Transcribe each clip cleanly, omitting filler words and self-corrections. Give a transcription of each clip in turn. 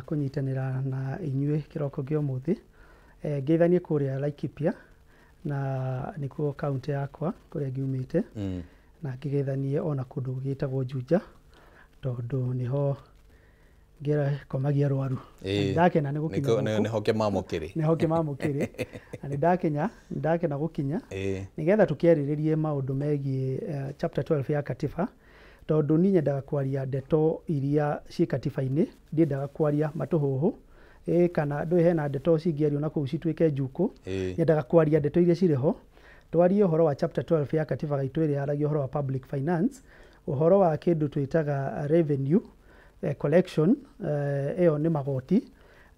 kũnyitanĩra na inyuĩ kĩroko kĩa ũmũthĩ. Ngeithanie kũrĩa Laikipia na nĩkuo kaũntĩ yakwa kũrĩa ngiumĩte, na ngĩgeithanie ona kũndũ gĩtagwo Juja tondũ nĩho ngĩkomagia arwaru. Ndakena nĩ gũkinya gũkũ. Nĩho kĩmamo kĩrĩ. Nĩho kĩmamo kĩrĩ. Na nĩ ndakena gũkinya nĩgetha tũkĩarĩrĩrie maũndũ megiĩ chapter 12 ya katiba, tondũ niĩ nyendaga kwaria ndeto iria ciĩ katiba-inĩ, ndiendaga kwaria matũhũhũ, kana ndũĩ hena ndeto cingĩario na kũu cituĩke njukũ. Nyendaga kwaria ndeto iria cirĩ ho, twarie ũhoro wa chapter 12 ya katiba gaitũ ĩrĩa yaragia ũhoro wa public finance, ũhoro wa kĩndũ twĩtaga revenue collection, ĩyo nĩ magoti,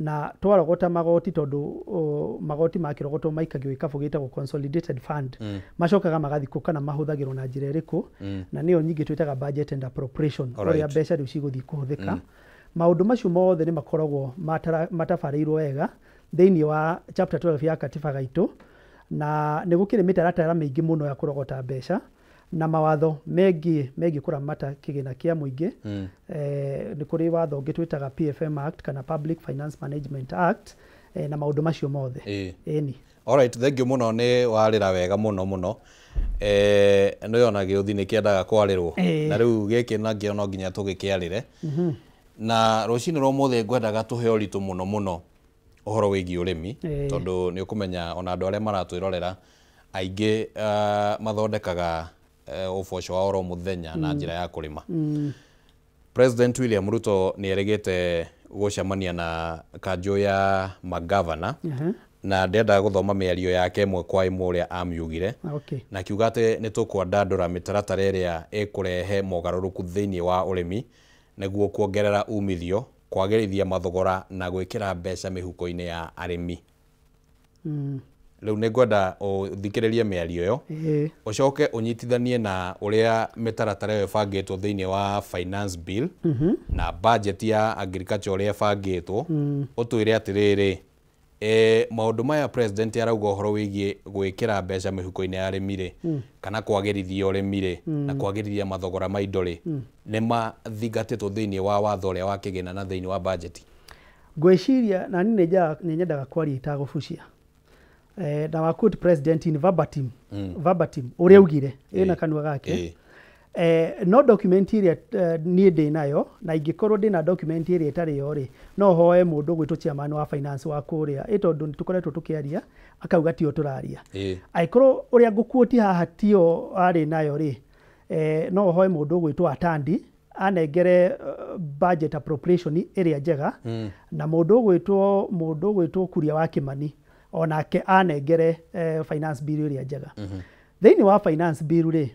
na twarogota magoti tondũ magoti makĩrogotwo maikagio gĩkabũ gĩtagwo consolidated fund, macokaga magathikwo kana mahũthagĩrwo na njĩra ĩrĩkũ, na nĩyo nyingĩ twĩtaga budget and appropriation, ũrĩa mbeca rĩu cigũthiĩ kũhũthĩka. Maũndũ macio mothe nĩ makoragwo matabarĩirwo wega thĩinĩ wa chapter 12 ya katiba gaitũ, na nĩ gũkĩrĩ mĩtaratara mĩingĩ mũno ya kũrogota mbeca na mawatho megiĩ kũramata kĩgĩna kĩa mũingĩ. Nĩ kũrĩ watho ũngĩ twĩtaga PFM Act kana Public Finance Management Act, na maũndũ macio mothe. Ĩni. Alright, thank you mũno, nĩ warĩra wega mũno mũno. Nĩ ona gĩũthi nĩ kĩendaga kwarĩrwo, na rĩu gĩkĩ nakĩo no nginya tũgĩkĩarĩre. Na rũcinĩ rwa ũmũthĩ ngwendaga tũhe ũritũ mũno mũno ũhoro wĩgiĩ ũrĩmi, tondũ nĩ ũkũmenya ona andũ arĩa maratwĩrorera aingĩ mathondekaga ũboco wa oro mũthenya na njĩra ya kũrĩma. President William Ruto nĩ erĩgĩte gũcemania na kanjũ ya magavana, na ndendaga gũthoma mĩario yake ĩmwe kwa ĩmwe ũrĩa amiugire, na akiuga atĩ nĩ tũkwandandũra mĩtaratara ĩrĩa ĩkũrehe mogarũrũku thĩinĩ wa ũrĩmi nĩguo kuongerera umithio, kwagĩrithia mathogora na gwĩkĩra mbeca mĩhuko-inĩ ya arĩmi. Rĩu nĩ ngwenda ũthikĩrĩrie mĩario ĩyo, ũcoke ũnyitithanie na ũrĩa mĩtaratara ĩyo ĩbangĩtwo thĩinĩ wa finance bill na budget ya agriculture ũrĩa ĩbangĩtwo, ũtwĩre atĩrĩrĩ, maũndũ maya president arauga ũhoro wĩgiĩ gwĩkĩra mbeca mĩhuko-inĩ ya arĩmi rĩ, kana kwagĩrithia ũrĩmi rĩ, na kwagĩrithia mathogora ma indo rĩ, nĩ mathingatĩtwo thĩinĩ wa watho ũrĩa wa kĩgĩna na thĩinĩ wa budget. Ngwĩciria na niĩ nĩ nyendaga kwaria itagũbucia. Na wa quote president in verbatim, verbatim ũrĩa augire ĩna kanua gake. No document ĩrĩa niĩ ndĩ nayo, na ingĩkorwo ndĩna document ĩrĩa ĩtarĩ yo rĩ, no hoe mũndũ ũgwĩtwo chairman wa finance wa kũrĩa, ĩ tondũ nĩ tũkoretwo tũkĩaria akauga tio tũraria. Angĩkorwo ũrĩa ngũkuoti haha tio arĩ nayo rĩ, no hoe mũndũ ũgwĩtwo Atandi anengere budget appropriation ĩrĩa njega, na mũndũ ũgwĩtwo Kuria wa Kimani onake anengere finance bill ĩrĩa njega. Thĩinĩ wa finance bill rĩ,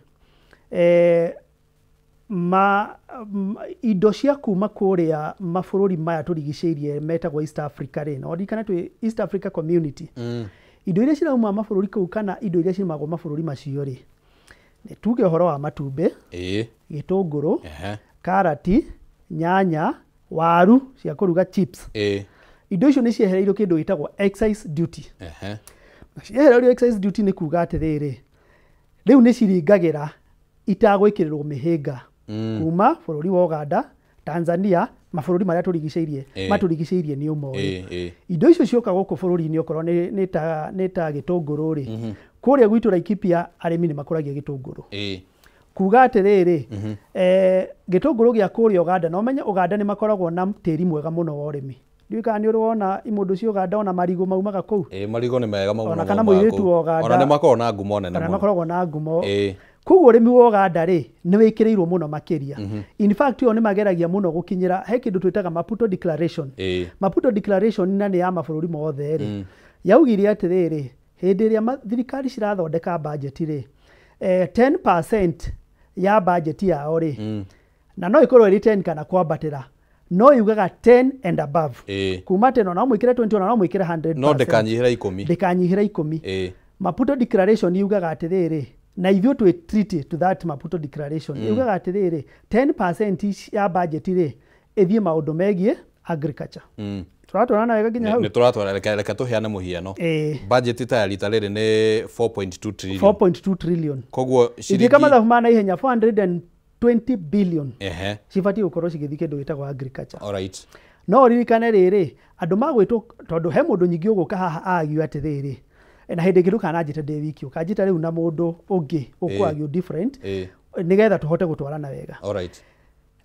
indo cia kuma kũrĩa mabũrũri maya tũrigicĩirie metagwo East Africa rĩ, na ũririkane twĩ East Africa Community, indo iria cirauma mabũrũri kũu kana indo iria cirimagwo mabũrũri macio rĩ, nĩ tuge ũhoro wa matumbĩ, gĩtũngũrũ, karati, nyanya, waru cia kũruga chips. Indo icio nĩ ciehereirio kĩndũ gĩtagwo excise duty. Ciehereirio excise duty nĩ kuga atĩrĩrĩ, rĩu nĩ ciringagĩra itagwĩkĩrĩrwo mĩhĩnga kuma bũrũri wa Uganda, Tanzania, mabũrũri marĩa tũrigicĩirie, matũrigicĩirie nĩ ũmoĩ. Indo icio cioka gũkũ bũrũri-inĩ okorwo nĩ ta gĩtũngũrũ rĩ, kũrĩa gwitũ Laikipia arĩmi nĩ makũragia gĩtũngũrũ. Kuga atĩrĩrĩ, gĩtũngũrũ gĩa kũrĩa Uganda, na ũmenye Uganda nĩ makoragwo na tĩri mwega mũno wa ũrĩmi. Ndiũĩ kana nĩ ũrĩ wona imũndũ cia Uganda ona marigũ maumaga kũu. Marigũ nĩ mega maumaga ona kana mũirĩtu wa Uganda. Ona nĩ makoragwo na ngumo nene mũno. Makoragwo na ngumo. Koguo ũrĩmi wa Uganda rĩ, nĩ wĩkĩrĩirwo mũno makĩria. In fact, o nĩ mageragia mũno gũkinyĩra he kĩndũ twĩtaga Maputo Declaration. Maputo Declaration na nĩ ya mabũrũri mothe rĩ, yaugire atĩrĩrĩ, hĩndĩ ĩrĩa thirikari cirathondeka budget rĩ, 10% ya budget yao rĩ, na no ĩkorwo ĩrĩ 10 kana kwambatĩra, no yugaga 10 and above. Kuma 10 ona mwĩkĩre 20 ona mwĩkĩre 100%. No ndĩkanyihĩre 10. Ndĩkanyihĩre 10. Maputo Declaration yugaga atĩrĩrĩ, na ithuĩ twĩ treaty to that Maputo Declaration, yugaga atĩrĩrĩ, 10% ya budget rĩ, ĩthiĩ maũndũ megiĩ agriculture. Tũratwarana wega nginya hau? Nĩ tũratwarana, reke tũheane mũhiano. Budget ta ya rita rĩrĩ nĩ 4.2 trillion. 4.2 trillion. Koguo ciringi ingĩka mathabu ma naihenya 420 billion. Cibatiĩ gũkorwo cigĩthiĩ kĩndũ gĩtagwo agriculture. Alright. No ũririkane rĩrĩ, andũ magwĩtwo tondũ he mũndũ nyingĩ ũgũka haha argue atĩrĩrĩ, na hĩndĩ ĩngĩ ndũkananjĩte ndĩ wiki, ũkanjĩta rĩu na mũndũ ũngĩ ũkũ-argue different, nĩgetha tũhote gũtwarana wega. Alright.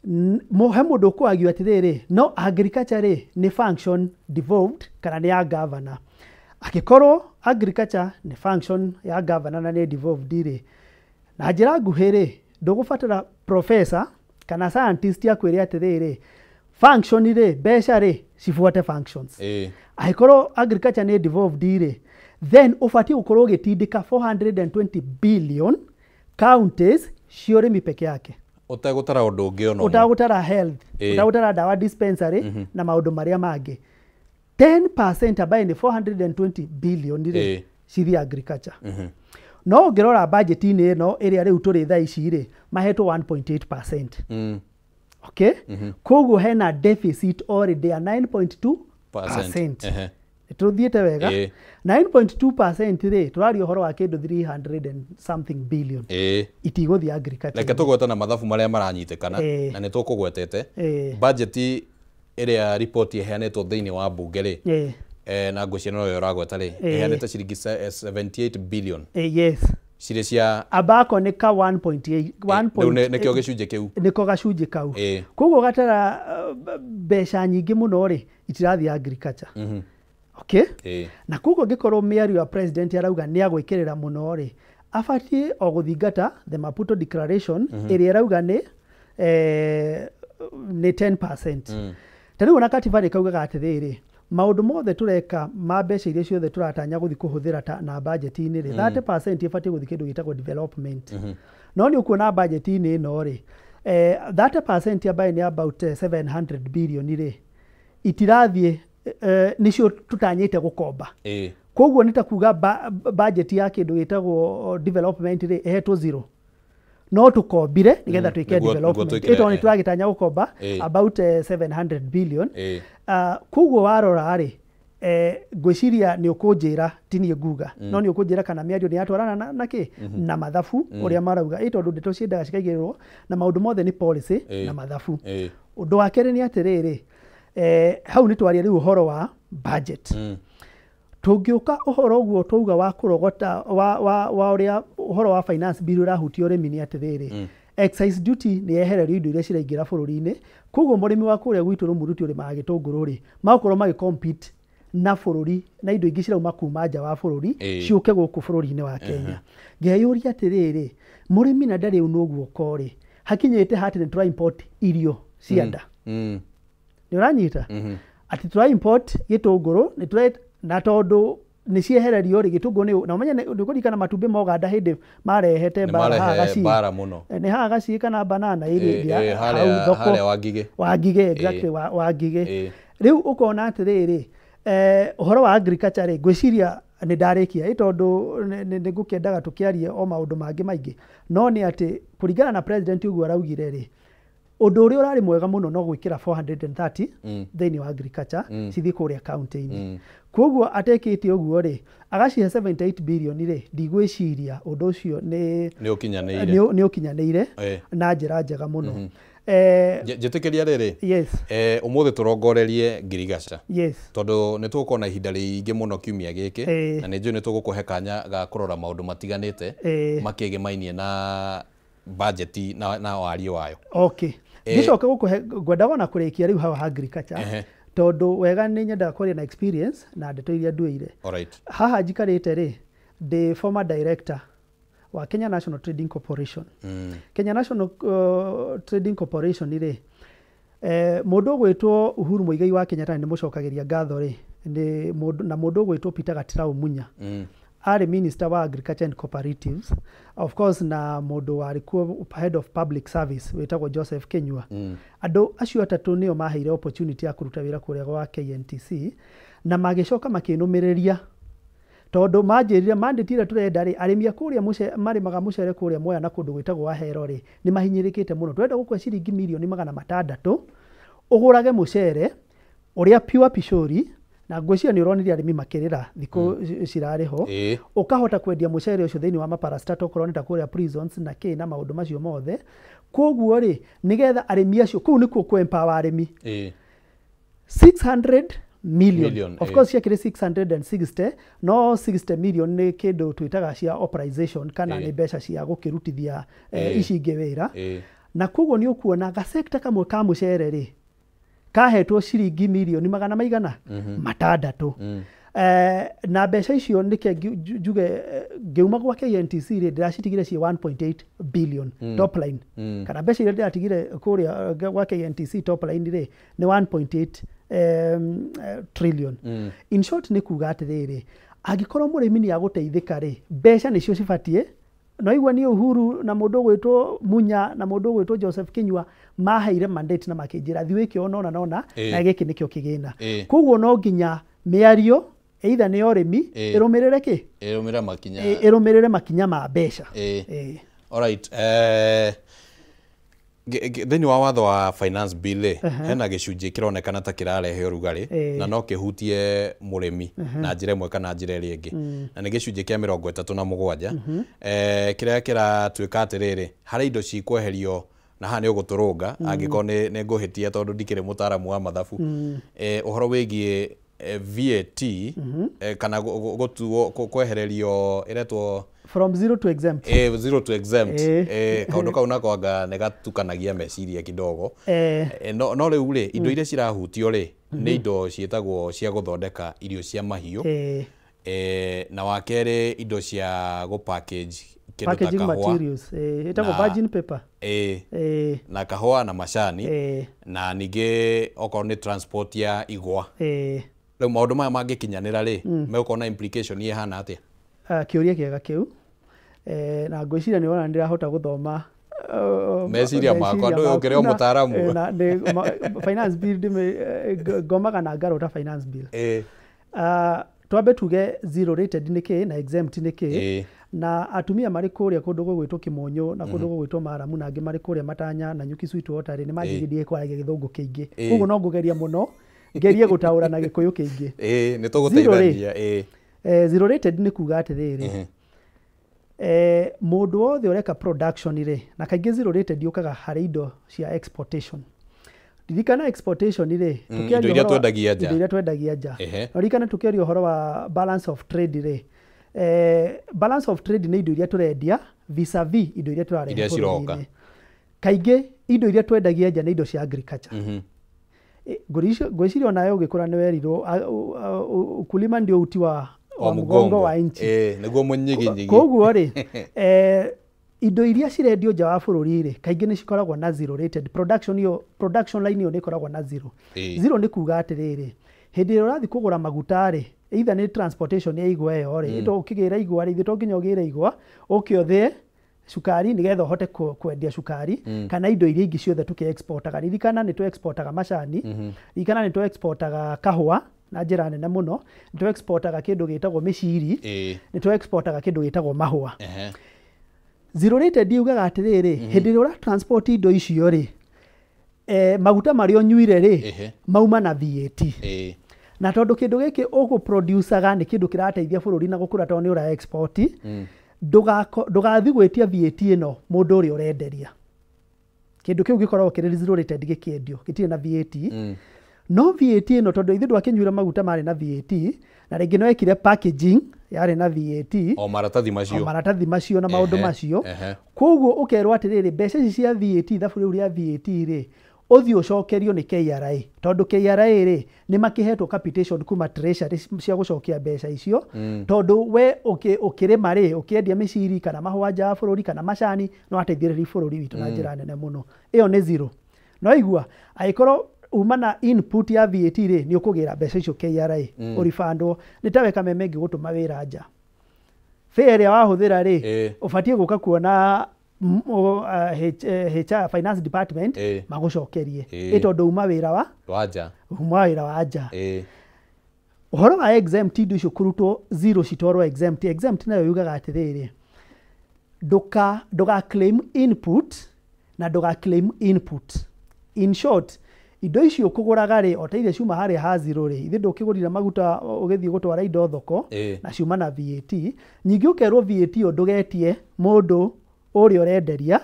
He mũndũ ũkũ-argue atĩrĩrĩ, no agriculture rĩ nĩ function devolved kana nĩ ya governor. Angĩkorwo agriculture nĩ function ya governor na nĩ devolved rĩ, na njĩra nguhĩ rĩ, ndũgũbatara professor kana scientist akwĩre atĩrĩrĩ, function rĩ, mbeca rĩ, cibuate functions. Angĩkorwo agriculture nĩ devolved rĩ, then ũbatiĩ gũkorwo ũgĩtindĩka 420 billion counties cia ũrĩmi peke yake. Ũtegũtara ũndũ ũngĩ ona ũmwe. Ũtagũtara health, ũtagũtara ndawa dispensary na maũndũ marĩa mangĩ. 10% ambaye nĩ 420 billion rĩ, cithiĩ agriculture. No ũngĩrora budget-inĩ ĩno ĩrĩa rĩu tũrĩ thaa ici rĩ, mahetwo 1.8%. Okay? Koguo hena deficit already ya 9.2%. Tũthiĩte wega. 9.2% rĩ, tũraria ũhoro wa kĩndũ 300 and something billion. Itigũthiĩ agriculture. Reke tũgwete na mathabu marĩa maranyitĩkana, na nĩ tũkũgwetete. Budget ĩrĩa report ĩheanĩtwo thĩinĩ wa mbunge rĩ, na ngwĩciria noyo ũragweta rĩ, ĩheanĩte ciringi 78 billion. Yes. Cirĩ cia abako nĩ ka 1.8, 1. Nĩkĩo gĩcunjĩ kĩu. Nĩko gacunjĩ kau. Koguo gatara mbeca nyingĩ mũno rĩ, itirathiĩ agriculture. Okay? Na koguo ngĩkorwo mĩario ya president arauga nĩ agwĩkĩrĩra mũno rĩ, abatiĩ o gũthingata the Maputo Declaration ĩrĩa ĩrauga nĩ 10%. Ta rĩu ona katiba nĩ kaugaga atĩrĩrĩ, maũndũ mothe tũreka ma mbeca iria ciothe tũratanya gũthiĩ kũhũthĩra na budget-inĩ rĩ, 30% ĩbatiĩ gũthiĩ kĩndũ gĩtagwo development. No nĩ ũkuona budget-inĩ ĩno rĩ, 30% ambayo nĩ about 700 billion rĩ, itirathiĩ nĩcio tũtanyĩte gũkomba. Koguo nĩ ta kuga budget ya kĩndũ gĩtagwo development rĩ, ĩhetwo zero. No tũkombire nĩgetha twĩke development. Ĩtondũ nĩ tũragĩtanya gũkomba about 700 billion. Koguo warora rĩ, ngwĩciria nĩ ũkũnjĩra, ti niĩ nguga, no nĩ ũkũnjĩra kana mĩario nĩ yatwarana na kĩ na mathabu ũrĩa marauga, tondũ ndeto ciendaga cikaigĩrĩrwo na maũndũ mothe nĩ policy na mathabu. Ũndũ wa kerĩ nĩ atĩrĩrĩ, hau nĩ twaria rĩu ũhoro wa budget. Tũngĩũka ũhoro ũguo twauga wa kũrogota wa ũrĩa ũhoro wa finance bill ũrahutia ũrĩmi nĩ atĩrĩrĩ, excise duty nĩ yehererio indo iria ciraingĩra bũrũri-inĩ. Koguo mũrĩmi wa kũrĩa gwitũ Rũmuruti ũrĩmaga gĩtũngũrũ rĩ, magũkorwo magĩ compete na bũrũri na indo ingĩ cirauma kuma nja wa bũrũri ciũke gũkũ bũrũri-inĩ wa Kenya. Ngeyũria atĩrĩrĩ, mũrĩmi na ndarĩ ũnwo guoko rĩ, hakinyĩte hatĩ nĩ tũra import irio cia nda. Nĩ ũranyita? Atĩ tũra import gĩtũngũrũ, nĩ tũra na tondũ nĩ ciehererio rĩ, gĩtũngũrũ nĩ na ũmenye nĩ ũkũririkana matumbĩ ma Ũganda hĩndĩ marehete mbara haha Gaciĩ. Nĩ haha Gaciĩ kana banana ĩrĩa hau thoko. Wangigĩ, exactly, Wangigĩ. Rĩu ũkona atĩrĩrĩ, ũhoro wa agriculture rĩ, ngwĩciria nĩ ndarĩkia, tondũ nĩ ngũkĩendaga tũkĩarie o maũndũ mangĩ maingĩ. No nĩ atĩ kũringana na president ũguo araugire rĩ, ũndũ ũrĩa ũrarĩ mwega mũno no gwĩkĩra 430 thĩinĩ wa agriculture cithiĩ kũrĩa county-inĩ. Koguo atekĩte ũguo rĩ, agacihe 78 billion rĩ, ndigwĩciria ũndũ ũcio nĩ ũkinyanĩire na njĩra njega mũno. Njĩtĩkĩria rĩrĩ, yes, ũmũthĩ tũrongorerie ngirigaca. Yes. Tondũ nĩ tũgũkorwo na ihinda rĩingĩ mũno kiumia gĩkĩ, na nĩ njũĩ nĩ tũgũkũhe kanya ga kũrora maũndũ matiganĩte makĩgĩmainie na budget na wario wayo. Okay. Ngĩcoka gũkũhe ngwendaga ona kũrĩkia rĩu hau agriculture, tondũ wega nĩ nyendaga kwaria na experience na ndeto iria nduĩire. Haha njikarĩte rĩ, ndĩ former director wa Kenya National Trading Corporation. Kenya National Trading Corporation rĩ, mũndũ ũgwĩtwo Uhuru Muigai wa Kenyatta nĩ mũcokagĩria ngatho rĩ, nĩ mũndũ na mũndũ ũgwĩtwo Peter Gatirau Munya. Arĩ minister wa agriculture and cooperatives, of course, na mũndũ warĩ kuo head of public service wĩtagwo Joseph Kenyua. Andũ acio atatũ nĩo maheire opportunity ya kũruta wĩra kũrĩa gwa KNTC, na magĩcoka makĩnũmĩrĩria tondũ manjĩrire mandate ĩrĩa tũrenda rĩ, arĩmi a kũrĩa marĩmaga mũcere kũrĩa Mwea na kũndũ gwĩtagwo Ahero rĩ, nĩ mahinyĩrĩkĩte mũno. Tũrenda gũkũhe ciringi mirioni 600 ũgũrage mũcere ũrĩa pure pishori, na ngwĩciria nĩ ũronire arĩmi makĩrĩra thikũ cirarĩ ho, ũkahota kwendia mũcere ũcio thĩinĩ wa maparastato okorwo nĩ ta kũrĩa prisons na kĩ na maũndũ macio mothe. Koguo rĩ, nĩgetha arĩmi acio, kũu nĩkuo kũ empower arĩmi. 600 million. Of course ciakĩrĩ 660, no 60 million nĩ kĩndũ twĩtaga cia authorization kana nĩ mbeca cia gũkĩrutithia ici ingĩ wĩra. Na koguo nĩ ũkuona gasekta kamwe ka mũcere rĩ kahetwo ciringi mirioni magana maigana matandatũ. Na mbeca icio nĩke njuge ngĩuma gwa KNTC rĩ ndĩracitigire ciĩ 1.8 billion top line. Kana mbeca iria ndĩratigire kũrĩa gwa KNTC top line rĩ nĩ 1.8 trillion. In short nĩ kuga atĩrĩrĩ, angĩkorwo mũrĩmi nĩ agũteithĩka rĩ, mbeca nĩcio cibatiĩ. No igua ni Uhuru na mũndũ ũgwĩtwo Munya na mũndũ ũgwĩtwo Joseph Kinyua maheire mandate na makĩnjĩra thiĩ wĩke ona ona na gĩkĩ nĩkĩo kĩgĩna. Koguo no nginya mĩario either nĩ ũrĩmi ĩrũmĩrĩre kĩ? Ĩrũmĩrĩre makinya. Ĩrũmĩrĩre makinya ma mbeca. Alright. Thĩinĩ wa watho wa finance bill rĩ, hena gĩcunjĩ kĩronekana ta kĩrarehe ũrugarĩ na no kĩhutie mũrĩmi na njĩra ĩmwe kana njĩra ĩrĩa ĩngĩ, na nĩ gĩcunjĩ kĩa 37 kĩrĩa kĩratuĩka atĩrĩrĩ, harĩ indo cikweherio na haha nĩ ũgũtũrũnga angĩkorwo nĩ ngũhĩtia tondũ ndikĩrĩ mũtaaramu wa mathabu, ũhoro wĩgiĩ VAT kana gũtuo kwehererio ĩretwo from zero to exempt. Zero to exempt. Kaundu kau nako anga nĩ gatukanagia meciria kidogo. No rĩu rĩ, indo iria cirahutio rĩ nĩ indo ciĩtagwo cia gũthondeka irio cia mahiũ, na wa kerĩ indo cia gũ package kĩndũ ta kahũa, materials, ĩtagwo virgin paper, na kahũa na macani, na ningĩ okorwo nĩ transport ya igwa. Rĩu maũndũ maya mangĩkinyanĩra rĩ, megũkorwo na implication ĩhana atĩa? Kĩũria kĩega kĩu, na ngwĩciria nĩ wona ndĩrahota gũthoma meciria makwa, ndũĩ ũkĩrĩ o mũtaaramu. Finance bill ngomaga na ngarota finance bill. Twambe tuge zero rated nĩ kĩ na exempt nĩ kĩ, na atumia marĩ kũrĩa kũndũ gũgwĩtwo Kĩmũnyũ na kũndũ gũgwĩtwo Maramu na angĩ marĩ kũrĩa Matanya na Nyuki Sweetwater rĩ, nĩ manjĩrĩirie kwaragia gĩthũngũ kĩingĩ, koguo no ngũgeria mũno ngerie gũtaũra na gĩkũyũ kĩingĩ. Nĩ tũgũteithania. Zero rated nĩ kuga atĩrĩrĩ, mũndũ wothe ũreka production rĩ, na kaingĩ zero rated yũkaga harĩ indo cia exportation. Ririkana exportation rĩ, indo iria twendagia nja, indo iria twendagia nja. No ririkana tũkĩaria ũhoro wa balance of trade rĩ, balance of trade nĩ indo iria tũrendia vis-a-vis indo iria tũrarehe bũrũri-inĩ. Kaingĩ indo iria twendagia nja nĩ indo cia agriculture. Ngwĩciria onawe ũgĩkũra nĩ werirwo ukulima ndio uti wa mgongo wa nchi, nĩguo mũnyiginyigi. Koguo rĩ, indo iria cirendio nja wa bũrũri rĩ, kaingĩ nĩ cikoragwo na zero rated production. Iyo production line ĩyo nĩ ĩkoragwo na zero. Zero nĩ kuga atĩrĩrĩ, hĩndĩ ĩrĩa ũrathiĩ kũgũra maguta rĩ, either nĩ transportation ya igwa ĩyo rĩ, ũkĩgĩra igwa rĩ, ithuĩ to nginya ũgĩre igwa ũke ũthĩe cukari nĩgetha ũhote kwendia cukari, kana indo iria ingĩ ciothe tũkĩ exportaga. Ririkana nĩ tũ exportaga macani, ririkana nĩ tũ exportaga kahũa na njĩra nene mũno, nĩ tũ exportaga kĩndũ gĩtagwo mĩciri, nĩ tũ exportaga kĩndũ gĩtagwo mahũa. Zero rated yugaga atĩrĩrĩ, hĩndĩ ĩrĩa ũra transport indo icio rĩ, maguta marĩa ũnyuire rĩ, mauma na VAT. Na tondũ kĩndũ gĩkĩ ũgũproducaga nĩ kĩndũ kĩrateithia bũrũri na gũkũra tondũ nĩ ũra export, ndũgathiĩ gwĩtia VAT ĩno mũndũ ũrĩa ũrenderia. Kĩndũ kĩu gĩkoragwo kĩrĩ zero rated gĩkĩendio, gĩtirĩ na VAT. No VAT ĩno tondũ ithuĩ ndwakĩnyuire maguta marĩ na VAT, na rĩngĩ no ekire packaging yarĩ na VAT, o maratathi macio, o maratathi macio na maũndũ macio. Koguo ũkerwo atĩrĩrĩ, mbeca ici cia VAT, ithabu rĩu rĩa VAT rĩ, ũthiĩ ũcokerio nĩ KRA, tondũ KRA rĩ nĩ makĩhetwo capitation kuma treasury cia gũcokia mbeca icio, tondũ we ũkĩrĩma rĩ, ũkĩendia mĩciri kana mahũa nja wa bũrũri kana macani, no ateithĩrĩrie bũrũri witũ na njĩra nene mũno. Ĩyo nĩ zero. No igua angĩkorwo uma na input ya VAT rĩ, nĩ ũkũgĩra mbeca icio KRA, ũribandwo. Nĩ tawe Kameme ngĩgũtũma wĩra nja, fare ĩrĩa wahũthĩra rĩ, ũbatiĩ gũka kuona HR finance department magũcokerie, ĩ tondũ uma wĩra wa nja, uma wĩra wa nja. Ũhoro wa exempt, indo icio kũrutwo zero citwarwo exempt. Exempt nayo yugaga atĩrĩrĩ, ndũga claim input na ndũga claim input. In short, indo icio ũkũgũraga rĩ, o ta iria ciuma harĩa ha zero rĩ, ithuĩ ndũkĩgũrire maguta ũgĩthiĩ gũtwara indo thoko na ciuma na VAT. Ningĩ ũkerwo VAT ĩyo ndũgetie mũndũ ũrĩa ũrenderia,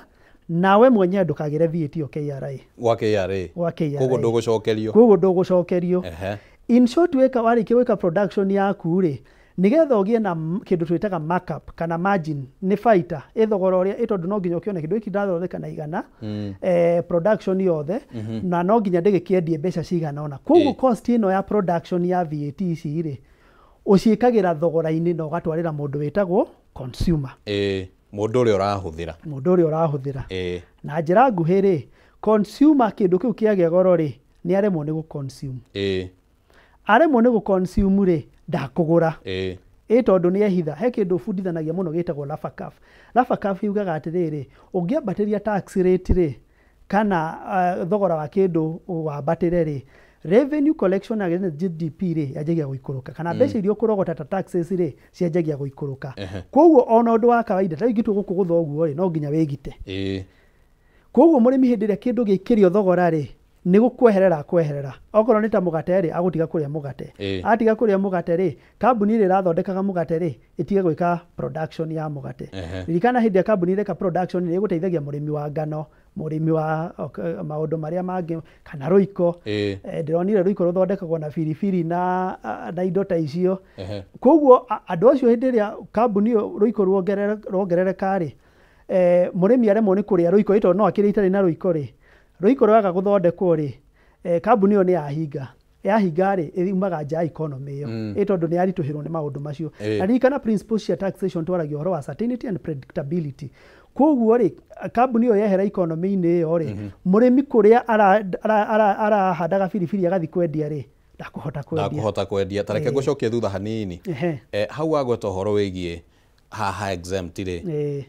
Nawe mwenyewe ndũkagĩre VAT o KRA. Gwa KRA. Gwa KRA. Koguo ndũgũcokerio. Koguo ndũgũcokerio. In short, weka warĩkia gwĩka production yaku rĩ, nĩgetha ũgĩe na kĩndũ twĩtaga markup kana margin, nĩ baita ĩ thogora ũrĩa ĩ, tondũ no nginya ũkĩone kĩndũ gĩkĩ ndathondeka na 100 production yothe, na no nginya ndĩgĩkĩendie mbeca cigana ũna. Koguo cost ĩno ya production ya VAT ici rĩ, ũciĩkagĩra thogora-inĩ na ũgatwarĩra mũndũ wĩtagwo consumer. Mũndũ ũrĩa ũrahũthĩra. Mũndũ ũrĩa ũrahũthĩra. Na njĩra nguhĩ rĩ, consumer kĩndũ kĩu kĩagĩa goro rĩ, nĩ aremwo nĩ gũ-consume. Aremwo nĩ gũ-consume rĩ, ndakũgũra. Ĩ tondũ nĩ ehitha. He kĩndũ ũbundithanagia mũno gĩtagwo Laffer curve. Laffer curve yugaga atĩrĩrĩ, ũngĩambatĩria tax rate rĩ, kana thogora wa kĩndũ wambatĩre rĩ, revenue collection against GDP rĩ yanjagia gũikũrũka, kana mbeca iria ũkũrogota ta taxes rĩ cianjagia gũikũrũka. Koguo ona ũndũ wa kawaida ta rĩu ingĩtua gũkũgũtha ũguo rĩ, no nginya wĩgite. Koguo mũrĩmi hĩndĩ ĩrĩa kĩndũ gĩkĩrio thogora rĩ, nĩ gũkweherera akweherera. Okorwo nĩ ta mũgate rĩ, agũtiga kũrĩa mũgate. Atiga kũrĩa mũgate rĩ, kambuni ĩrĩa ĩrathondekaga mũgate rĩ, ĩtige gwĩka production ya mũgate. Ririkana hĩndĩ ĩrĩa kambuni ĩreka production nĩ ĩgũteithagia mũrĩmi wa ngano, mũrĩmi wa maũndũ marĩa mangĩ, kana rũiko. Ndĩronire rũiko rũthondekagwo na biribiri na indo ta icio. Koguo andũ acio hĩndĩ ĩrĩa kambuni ĩyo rũiko ruongerereka rĩ, mũrĩmi aremwo nĩ kũrĩa rũiko, tondũ no akĩrĩa itarĩ na rũiko rĩ, rũiko rwaga gũthondekwo rĩ, kambuni ĩyo nĩ yahinga. Yahinga rĩ, yumaga nja ya economy ĩyo. Ĩ tondũ nĩ yaritũhĩrwo nĩ maũndũ macio. Na ririkana principles cia taxation twaragia ũhoro wa certainty and predictability. Koguo rĩ, kambuni ĩyo yehera economy-inĩ ĩyo rĩ, mũrĩmi kũrĩa arahandaga biribiri agathiĩ kwendia rĩ, ndakũhota kwendia. Ndakũhota kwendia. Ta reke ngũcokie thutha hanini. Hau wagweta ũhoro wĩgiĩ haha exempt rĩ.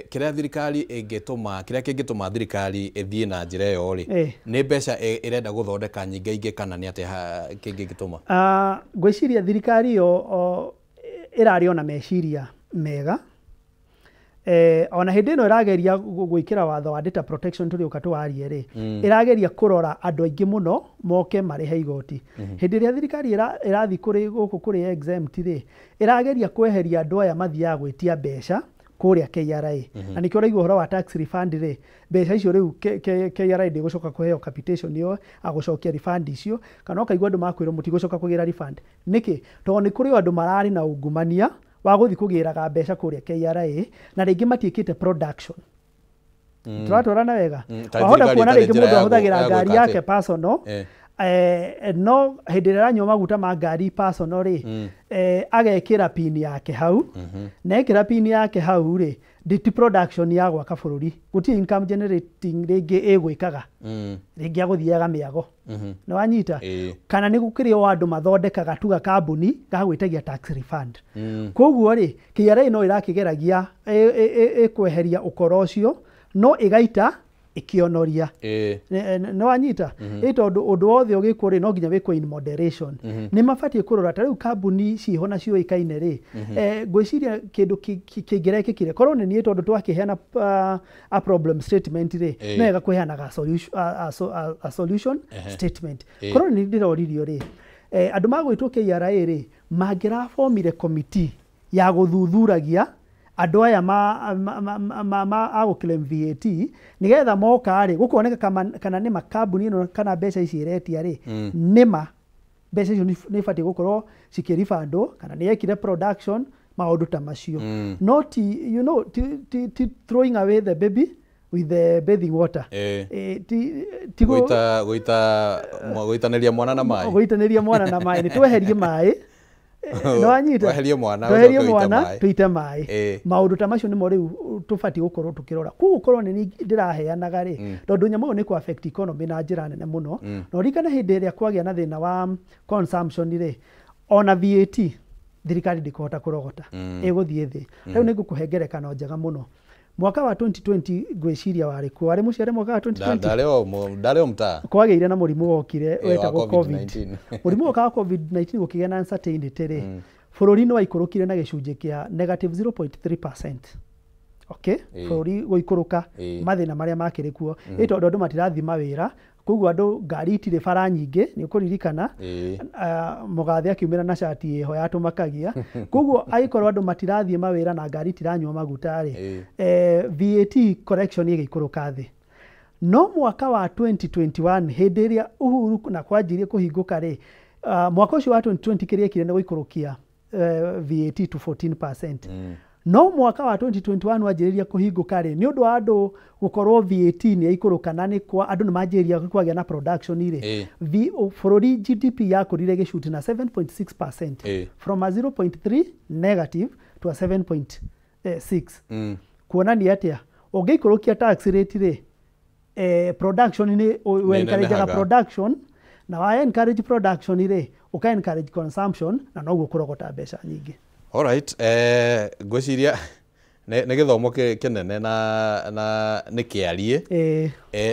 Kĩrĩa thirikari ĩngĩtũma, kĩrĩa kĩngĩtũma thirikari ĩthiĩ na njĩra ĩyo rĩ, nĩ mbeca ĩrenda gũthondeka nyingĩ kana nĩ atĩa kĩngĩtũma? Ngwĩciria thirikari ĩyo ĩrarĩ ona meciria mega. Ona hĩndĩ ĩno ĩrageria gwĩkĩra watho wa data protection tũrĩũka tũwarie rĩ, ĩrageria kũrora andũ aingĩ mũno moke marĩhe igoti. Hĩndĩ ĩrĩa thirikari ĩrathiĩ kũrĩ gũkũ kũrĩ exempt rĩ, ĩrageria kweheria andũ aya mathiaga gwĩtia mbeca kũrĩa KRA. Na nĩkĩo ũraigua ũhoro wa tax refund rĩ, mbeca icio rĩu KRA ndĩgũcoka kũheo capitation ĩyo, agũcokia refund icio, kana ũkaigua andũ makwĩrwo mũtigũcoka kũgĩra refund. Nĩkĩ? Tondũ nĩ kũrĩ andũ mararĩ na ungumania wa gũthiĩ kũgĩraga mbeca kũrĩa KRA, na rĩngĩ matiĩkĩte production. Tũratwarana wega? Wahota kuona rĩngĩ mũndũ ahũthagĩra ngari yake personal, no hĩndĩ ĩrĩa aranyua maguta ma ngari personal rĩ, agekĩra pin yake hau, na ekĩra pin yake hau rĩ, ti production ya gwaka bũrũri, gũtirĩ income generating rĩngĩ ĩgwĩkaga, rĩngĩ agũthiaga mĩago. Nĩ wanyita? Kana nĩ gũkĩrĩ o andũ mathondekaga tuga kambuni gagwĩtagia tax refund. Koguo rĩ, KRA no ĩrakĩgeragia ĩkweheria ũkora ũcio, no ĩgaita ĩkĩonoria. Nĩ wanyita? Ĩ tondũ ũndũ wothe ũgĩkwo rĩ, no nginya wĩkwo in moderation. Nĩ mabatiĩ kũrora ta rĩu kambuni ciĩho na ciũĩkaine rĩ, ngwĩciria kĩndũ kĩngĩrekĩkire korwo nĩ niĩ, tondũ twakĩheana a problem statement rĩ, no wega kũheanaga a solution statement. Korwo nĩ ndĩroririo rĩ, andũ magwĩtwo KRA rĩ, mangĩrabomire committee ya gũthuthuragia andũ aya ma agũclaim VAT, nĩgetha moka rĩ, gũkoneka kana nĩma kambuni ĩno kana mbeca ici ĩretia rĩ, nĩma mbeca icio nĩ ibatiĩ gũkorwo cikĩribandwo, kana nĩ yekire production, maũndũ ta macio. No ti, you know, ti throwing away the baby with the bathing water. Ti gũitanĩria mwana na maĩ. Gũitanĩria mwana na maĩ, nĩ tweherie maĩ. Nĩ wanyita? Tweherie mwana, tweherie mwana, tũite maĩ. Maũndũ ta macio nĩmo rĩu tũbatiĩ gũkorwo tũkĩrora. Koguo korwo nĩ niĩ ndĩraheanaga rĩ, tondũ nyamũ ĩyo nĩ kũ affect economy na njĩra nene mũno. Na ũririkane hĩndĩ ĩrĩa kwagĩa na thĩna wa consumption rĩ, ona VAT thirikari ndĩkũhota kũrogota, ĩgũthiĩ thĩ. Rĩu nĩ ngũkũhe ngerekano njega mũno. Mwaka wa 2020 ngwĩciria warĩ kuo, warĩ mũciare mwaka wa 2020? Ndarĩ o mtaa. Kwagĩire na mũrimũ wokire wetagwo COVID. Mũrimũ woka wa COVID-19 gũkĩgĩa na uncertainty rĩ, bũrũri nĩ waikũrũkire na gĩcunjĩ kĩa negative 0.3%. Okay? Bũrũri gũikũrũka mathĩna marĩa makĩrĩ kuo. Ĩ tondũ andũ matirathiĩ mawĩra, Koguo andũ ngari itirĩ bara nyingĩ, nĩ ũkũririkana mũgathe akiumĩra na cati ĩho yatũmakagia. Koguo angĩkorwo andũ matirathiĩ mawĩra na ngari itiranyua maguta rĩ, VAT correction ĩgĩikũrũka thĩ. No mwaka wa 2021 hĩndĩ ĩrĩa Uhuru na kwanjirie kũhingũka rĩ, mwaka ũcio wa 2020 kĩrĩa ekire nĩ gũikũrũkia VAT to 14%. No mwaka wa 2021 wanjĩrĩria kũhingũka rĩ, nĩ ũndũ wa andũ gũkorwo VAT nĩ yaikũrũka na nĩ kwa andũ nĩ manjĩrĩria kwagĩa na production rĩ, bũrũri GDP yakũrire gĩcunjĩ na 7.6% from a 0.3 negative to a 7.6. Kuonania atĩa? Ũngĩikũrũkia tax rate rĩ, production nĩ encourageaga production, na wa encourage production rĩ, ũka encourage consumption, na noguo kũrogota mbeca nyingĩ. Alright, ngwĩciria nĩ gĩthomo kĩnene na nĩ kĩarie.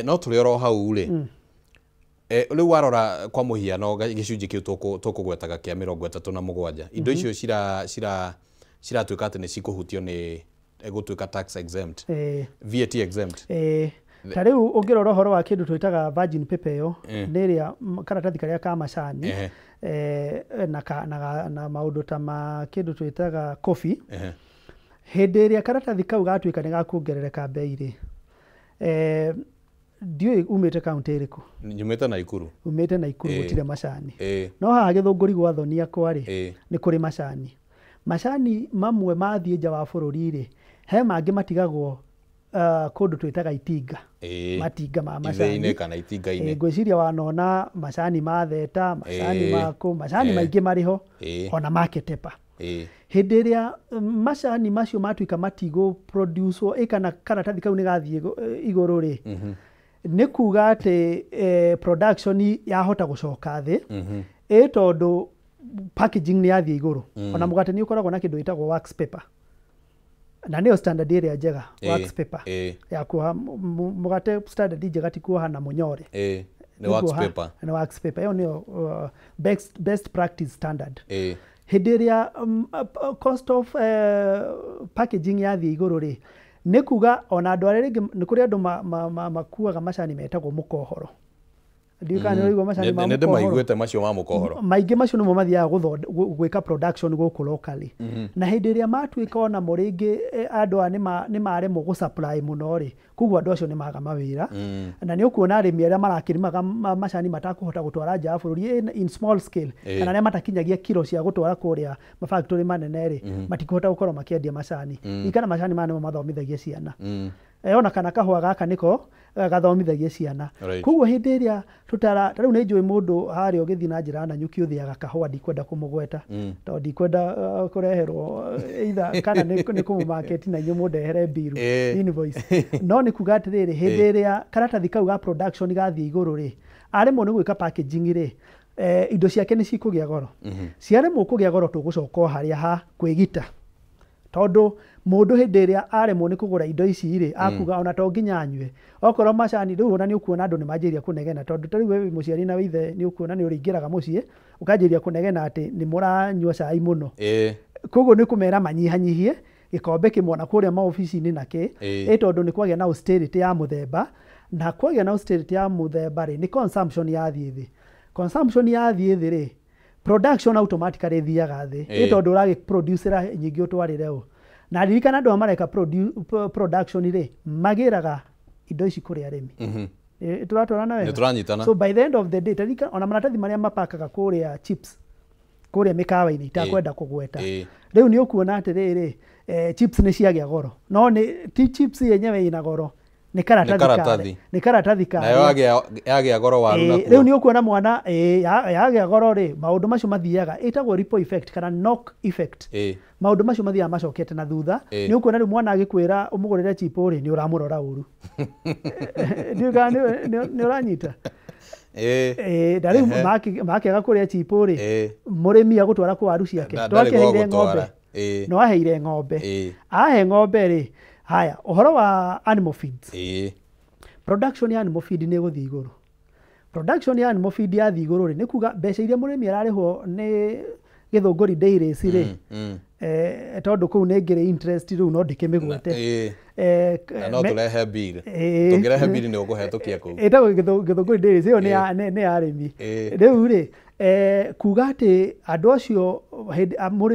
No tũrĩ oro hau rĩ, rĩu warora kwa mũhiano gĩcunjĩ kĩu tũkũgwetaga kĩa 37, indo icio ciratuĩka atĩ nĩ cikũhutio nĩ gũtuĩka tax exempt, VAT exempt. Ta rĩu ũngĩrora ũhoro wa kĩndũ twĩtaga virgin paper ĩyo, nĩ ĩrĩa karatathi karĩa ka macani, na maũndũ ta ma kĩndũ twĩtaga coffee. Hĩndĩ ĩrĩa karatathi kau gatuĩka nĩ gakuongerereka bei rĩ, ndiũĩ umĩte kaũntĩ ĩrĩkũ? Nyumĩte Naikuru. Umĩte Naikuru, gũtirĩ macani. No haha Gĩthũngũri gwa Thonia kwa rĩ, nĩ kũrĩ macani. Macani mamwe mathiĩ nja wa bũrũri rĩ, he mangĩ matigagwo kũndũ twĩtaga itinga. Matinga ma macani. Kana itinga-inĩ. Ngwĩciria wanona macani ma Theta, macani ma kũ, macani maingĩ marĩ ho, ona ma Ketepa. Hĩndĩ ĩrĩa macani macio matuĩka matigũ produce kana karatathi kau nĩ gathiĩ igũrũ rĩ, nĩ kuga atĩ production yahota gũcoka thĩ, ĩ tondũ packaging nĩ yathiĩ igũrũ. Ona mũgate nĩ ũkoragwo na kĩndũ gĩtagwo wax paper, na nĩyo standard ĩrĩa njega, wax paper ya kuoha mũgate. Standard njega ti kuoha na mũnyore, nĩ wax paper. Nĩ wax paper, ĩyo nĩyo best practice standard. Hĩndĩ ĩrĩa cost of packaging yathiĩ igũrũ rĩ, nĩ kuga ona andũ arĩa rĩngĩ nĩ kũrĩ andũ makuaga macani metagwo mũkohoro. Ndiũĩ kana nĩ ũraigua macani ma Nĩ mũkohoro. ndĩmaiguĩte macio ma mũkohoro. Maingĩ macio nĩmo mathiaga gwĩka production gũkũ locally. Na hĩndĩ ĩrĩa matuĩka onamo rĩngĩ andũ aya nĩ maremwo gũ supply mũno rĩ, koguo andũ acio nĩ maga mawĩra. Na nĩ ũkuona arĩmi arĩa marakĩrĩmaga macani matakũhota gũtwara nja wa bũrũri in small scale, kana arĩa matakinyagia kiro cia gũtwara kũrĩa mafactory manene rĩ, matikũhota gũkorwo makĩendia macani. Ririkana macani maya nĩmo mathomithagia ciana. Ona kana kahũa gaka nĩko gathomithagia ciana. Koguo hĩndĩ ĩrĩa tũtara, ta rĩu nĩ njũĩ mũndũ harĩa ũgĩthiĩ na njĩra na nyuki ũthĩaga kahũa, ndikwenda kũmũgweta tondũ ndikwenda kũreherwo either kana nĩ kũmũmarket na inyuĩ mũndehere bill, invoice. No nĩ kuga atĩrĩrĩ, hĩndĩ ĩrĩa karatathi kau ga production gathiĩ igũrũ rĩ, aremwo nĩ gwĩka packaging rĩ, indo ciake nĩ cikũgĩa goro. Ciaremwo kũgĩa goro, tũgũcoka o harĩa ha kwĩgita, tondũ mũndũ hĩndĩ ĩrĩa aremwo nĩ kũgũra indo ici rĩ, akuga ona to nginya anyue okorwo macani. Rĩu ona nĩ ũkuona andũ nĩ manjĩrĩria kũnegena, tondũ ta rĩu we wĩ mũciari na wĩ ithe, nĩ ũkuona nĩ ũrĩingĩraga mũciĩ ũkanjĩrĩria kũnegena atĩ nĩ mũranyua cai mũno. Koguo nĩ kũmera manyihanyihie gĩkombe kĩmwe na kũrĩa maobici-inĩ na kĩ, ĩ tondũ nĩ kwagĩa na austerity ya mũthemba, na kwagĩa na austerity ya mũthemba rĩ, nĩ consumption yathiĩ thĩ. Consumption yathiĩ thĩ rĩ, production automatically ĩthiaga thĩ, ĩ tondũ ũragĩ producera nyingĩ ũtwarĩre ũ. Na ririkana andũ aya mareka production rĩ, magĩraga indo ici kũrĩ arĩmi. Tũratwarana wega? Nĩ tũranyitana. So by the end of the day, taririkana ona maratathi marĩa mapakaga kũrĩa chips kũrĩa mĩkawa-inĩ, itakwenda kũgweta, rĩu nĩ ũkuona atĩrĩrĩ, chips nĩ ciagĩa goro, no nĩ ti chips yenyewe ĩna goro, nĩ karatathi. Karatathi. Nĩ karatathi Nayo yagĩa goro waru nakuo. Rĩu nĩ ũkuona mwana yagĩa goro rĩ, maũndũ macio mathiaga, ĩtagwo ripple effect kana knock effect. Maũndũ macio mathiaga macokete na thutha. Nĩ ũkuona rĩu mwana agĩkwĩra ũmũgũrĩre chip rĩ, nĩ ũramũrora ũru. Ndiũĩ kana nĩ ũranyita. Na rĩu makĩaga kũrĩa chip rĩ, mũrĩmi agũtwara kũ waru ciake? Ndarĩ gwa Twakĩheire ng'ombe. gũtwara. No aheire ng'ombe. Ahe ng'ombe rĩ, haya ũhoro wa animal feeds, production ya animal feed nĩ ĩgũthiĩ igũrũ. Production ya animal feed yathiĩ igũrũ rĩ, nĩ kuga mbeca iria mũrĩmi ararĩhwo nĩ Gĩthũngũri Dairies rĩ, tondũ kũu nĩ ngĩrĩ interest rĩu no ndĩkĩmĩgwete. Na no tũrehe bill. Tũngĩrehe bill nĩ ũkũhetũkia kũu. Ĩtagwo Gĩthũngũri Dairies, ĩyo nĩ ya arĩmi. Rĩu rĩ, kuga atĩ andũ acio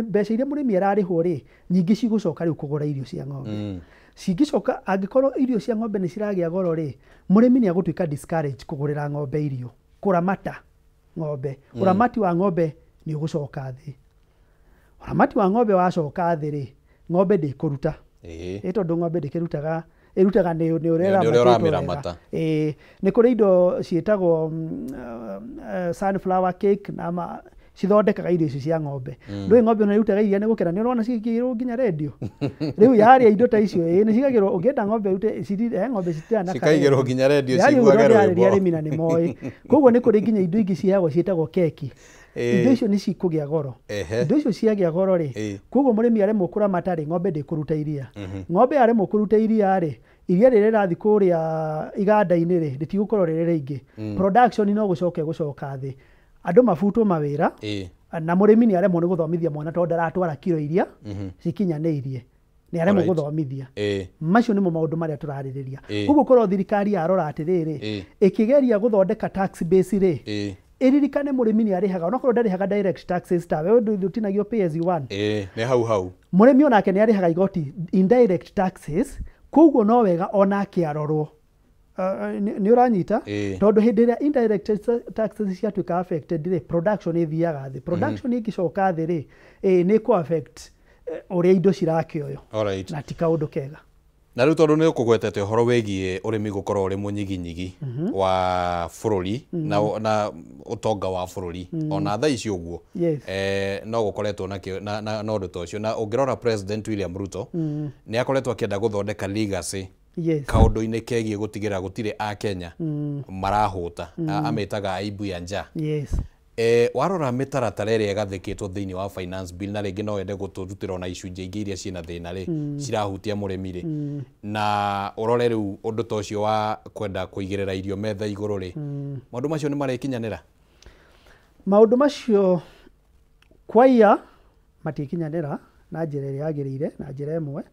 mbeca iria mũrĩmi ararĩhwo rĩ, nyingĩ cigũcoka rĩu kũgũra irio cia ng'ombe. Cingĩcoka, angĩkorwo irio cia ng'ombe nĩ ciragĩa goro rĩ, mũrĩmi nĩ agũtuĩka discourage kũgũrĩra ng'ombe irio, kũramata ng'ombe. Ũramati wa ng'ombe nĩ ũgũcoka thĩ. Ũramati wa ng'ombe wacoka thĩ rĩ, ng'ombe ndĩkũruta. Ĩ tondũ ng'ombe ndĩkĩrutaga, ĩrutaga nĩ ũrĩa ĩramata. Nĩ kũrĩ indo ciĩtagwo sunflower cake na cithondekaga irio icio cia ng'ombe. Ndũĩ ng'ombe ona ĩrutaga iria nĩ gũkena, nĩ ũrona cikĩigĩrwo nginya rendio. Rĩu yarĩa indo ta icio, nĩ cigagĩrwo, ũngĩenda ng'ombe ĩrute, ng'ombe citiaga na cikaigĩrwo nginya rendio ciguage rwĩmbo. Arĩmi na nĩ moĩ. Koguo nĩ kũrĩ nginya indo ingĩ ciheagwo ciĩtagwo keki. Indo icio nĩ cikũgĩa goro. Indo icio ciagĩa goro rĩ, koguo mũrĩmi aremwo kũramata rĩ, ng'ombe ndĩkũruta iria. Ng'ombe yaremwo kũruta iria rĩ, iria rĩrĩa rĩrathiĩ kũrĩa iganda-inĩ rĩ, rĩtigũkorwo rĩrĩ rĩingĩ. Production no gũcoka ĩgũcoka thĩ. Andũ mabutwo mawĩra, na mũrĩmi nĩ aremwo nĩ gũthomithia mwana tondũ ndaratwara kiro iria cikinyanĩirie. Nĩ aremwo gũthomithia. Macio nĩmo maũndũ marĩa tũrarĩrĩria. Koguo korwo thirikari yarora atĩrĩrĩ, ĩkĩgeria gũthondeka tax base rĩ, ĩririkane mũrĩmi nĩ arĩhaga, onakorwo ndarĩhaga direct taxes ta wewe ndũtinagio pay as you earn. Nĩ hau hau. Mũrĩmi onake nĩ arĩhaga igoti indirect taxes, koguo no wega onake arorwo. Nĩ ũranyita? Tondũ hĩndĩ ĩrĩa indirect taxes ciatuĩka affected rĩ, production ĩthiaga thĩ. Production ĩngĩcoka thĩ rĩ, nĩ ĩkũ affect ũrĩa indo cirakĩoywo. Na ti kaũndũ kega. Na rĩu tondũ nĩ ũkũgwetete ũhoro wĩgiĩ ũrĩmi gũkorwo ũrĩ mũnyiginyigi wa bũrũri na ũtonga wa bũrũri, ona thaa ici ũguo no gũkoretwo na ũndũ ta ũcio. Na ũngĩrora President William Ruto nĩ akoretwo akĩenda gũthondeka legacy kaũndũ-inĩ kegiĩ gũtigĩrĩra gũtirĩ Akenya marahũta, amĩtaga aibu ya njaa. Warora mĩtaratara ĩrĩa ĩgathĩkĩtwo thĩinĩ wa finance bill, na rĩngĩ no wende gũtũrutĩra ona icunjĩ ingĩ iria ciĩna thĩna rĩ, cirahutia mũrĩmi rĩ, na ũrore rĩu ũndũ ta ũcio wa kwenda kũigĩrĩra irio metha igũrũ rĩ, maũndũ macio nĩ marĩkinyanĩra? Maũndũ macio kwaiya matikinyanĩra na njĩra ĩrĩa yagĩrĩire, na njĩra ĩmwe.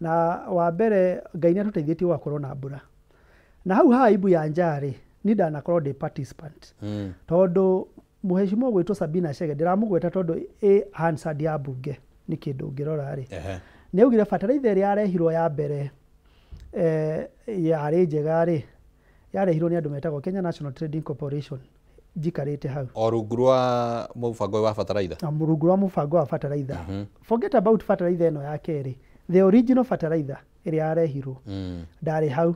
Na wa mbere Ngai nĩ atũteithĩtie gũgakorwo na mbura. Na hau ha aibu ya njaa rĩ, niĩ ndanakorwo ndĩ participant. Tondũ mũheshimiwa gwĩtwo Sabina Chege, ndĩramũgweta tondũ ĩ Hansard ya mbunge nĩ kĩndũ ũngĩrora rĩ. Nĩ augire bataraitha ĩrĩa yarehirwo ya mbere yarĩ njega rĩ, yarehirwo nĩ andũ metagwo Kenya National Trading Corporation, njikarĩte hau. O rungu rwa mũbango wa bataraitha? Rungu rwa mũbango wa bataraitha. Forget about bataraitha ĩno ya kerĩ. The original bataraitha ĩrĩa yarehirwo ndarĩ hau.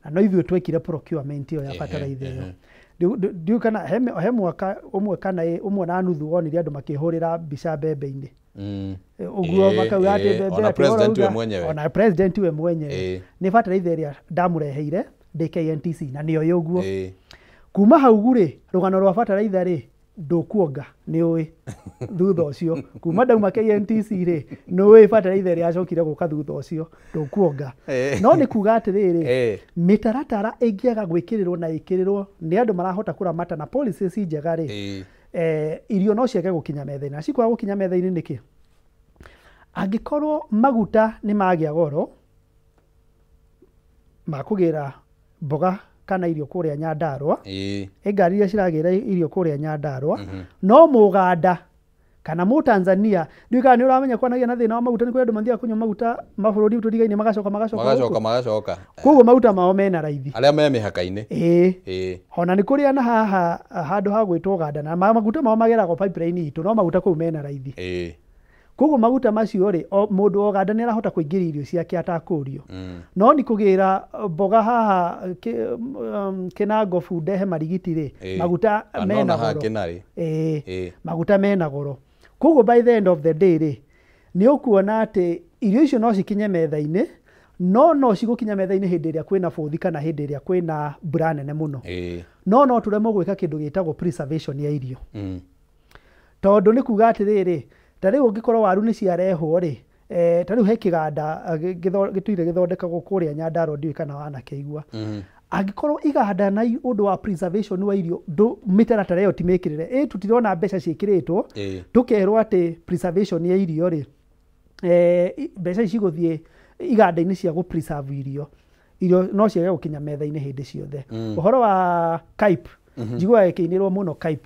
Na no ithuĩ twekire procurement ĩyo ya bataraitha ĩyo. Ndiũĩ kana he mwaka ũmwe kana ũmwe na nuthu wonire andũ makĩhũrĩra mbica mbembe-inĩ. Ũguo makauga atĩ mbembe ona president we mwenyewe. Ona president we mwenyewe. Nĩ bataraitha ĩrĩa ndamũreheire ndĩ KNTC na nĩoĩ ũguo. Kuma hau rĩ, rũgano rwa bataraitha rĩ, ndũkuonga nĩ ũĩ thutha ũcio. Kuma ndauma KNTC rĩ, nĩ ũĩ bataraitha ĩrĩa yacokire gũka thutha ũcio, ndũkuonga. No nĩ kuga atĩrĩrĩ, mĩtaratara ĩngĩaga gwĩkĩrĩrwo na ĩkĩrĩrwo nĩ andũ marahota kũramata na policies njega rĩ, irio no ciage gũkinya metha-inĩ. Na cikwaga gũkinya metha-inĩ nĩkĩ? Angĩkorwo maguta nĩ magĩa goro ma kũgĩra mboga kana irio kũrĩa Nyandarũa, ngari iria ciragĩra irio kũrĩa Nyandarũa, no Mũganda kana Mũtanzania, ndiũĩ kana nĩ ũramenya kwanagia na thĩna wa maguta, nĩ kũrĩ andũ mathiaga kũnyua maguta mabũrũri tũrigaine magacoka magacoka. Koguo maguta mao mena raithi. Arĩa me mĩhaka-inĩ. Ona nĩ kũrĩ na haha handũ ha gwĩtwo Ũganda, na maguta mao mageragwo pipeline itũ, no maguta kũu mena raithi. Koguo maguta macio rĩ, mũndũ wa Ũganda nĩ arahota kũingĩria irio ciake atakũrio. No nĩ kũgĩra mboga haha Kĩnangobu ndehe marigiti rĩ, maguta mena goro. Maguta mena goro. Koguo by the end of the day rĩ, nĩ ũkuona atĩ irio icio no cikinye metha-inĩ, no no cigũkinya metha-inĩ hĩndĩ ĩrĩa kwĩna bũthi kana hĩndĩ ĩrĩa kwĩna mbura nene mũno. No no tũremwo gwĩka kĩndũ gĩtagwo preservation ya irio. Tondũ nĩ kuga atĩrĩrĩ, ta rĩu ũngĩkorwo waru nĩ ciarehwo rĩ, ta rĩu he kĩganda gĩtũire gĩthondekagwo kũrĩa Nyandarũa, ndiũĩ kana wanakĩigua. Angĩkorwo iganda na ũndũ wa preservation wa irio mĩtaratara ĩyo ti mĩkĩrĩre, tũtirona mbeca ciĩkĩrĩtwo, tũkerwo atĩ preservation ya irio rĩ, mbeca ici cigũthiĩ iganda-inĩ cia gũ preserve irio, irio no ciage gũkinya metha-inĩ hĩndĩ ciothe. Ũhoro wa CAIP, njiguaga ĩkĩinĩrwo mũno CAIP,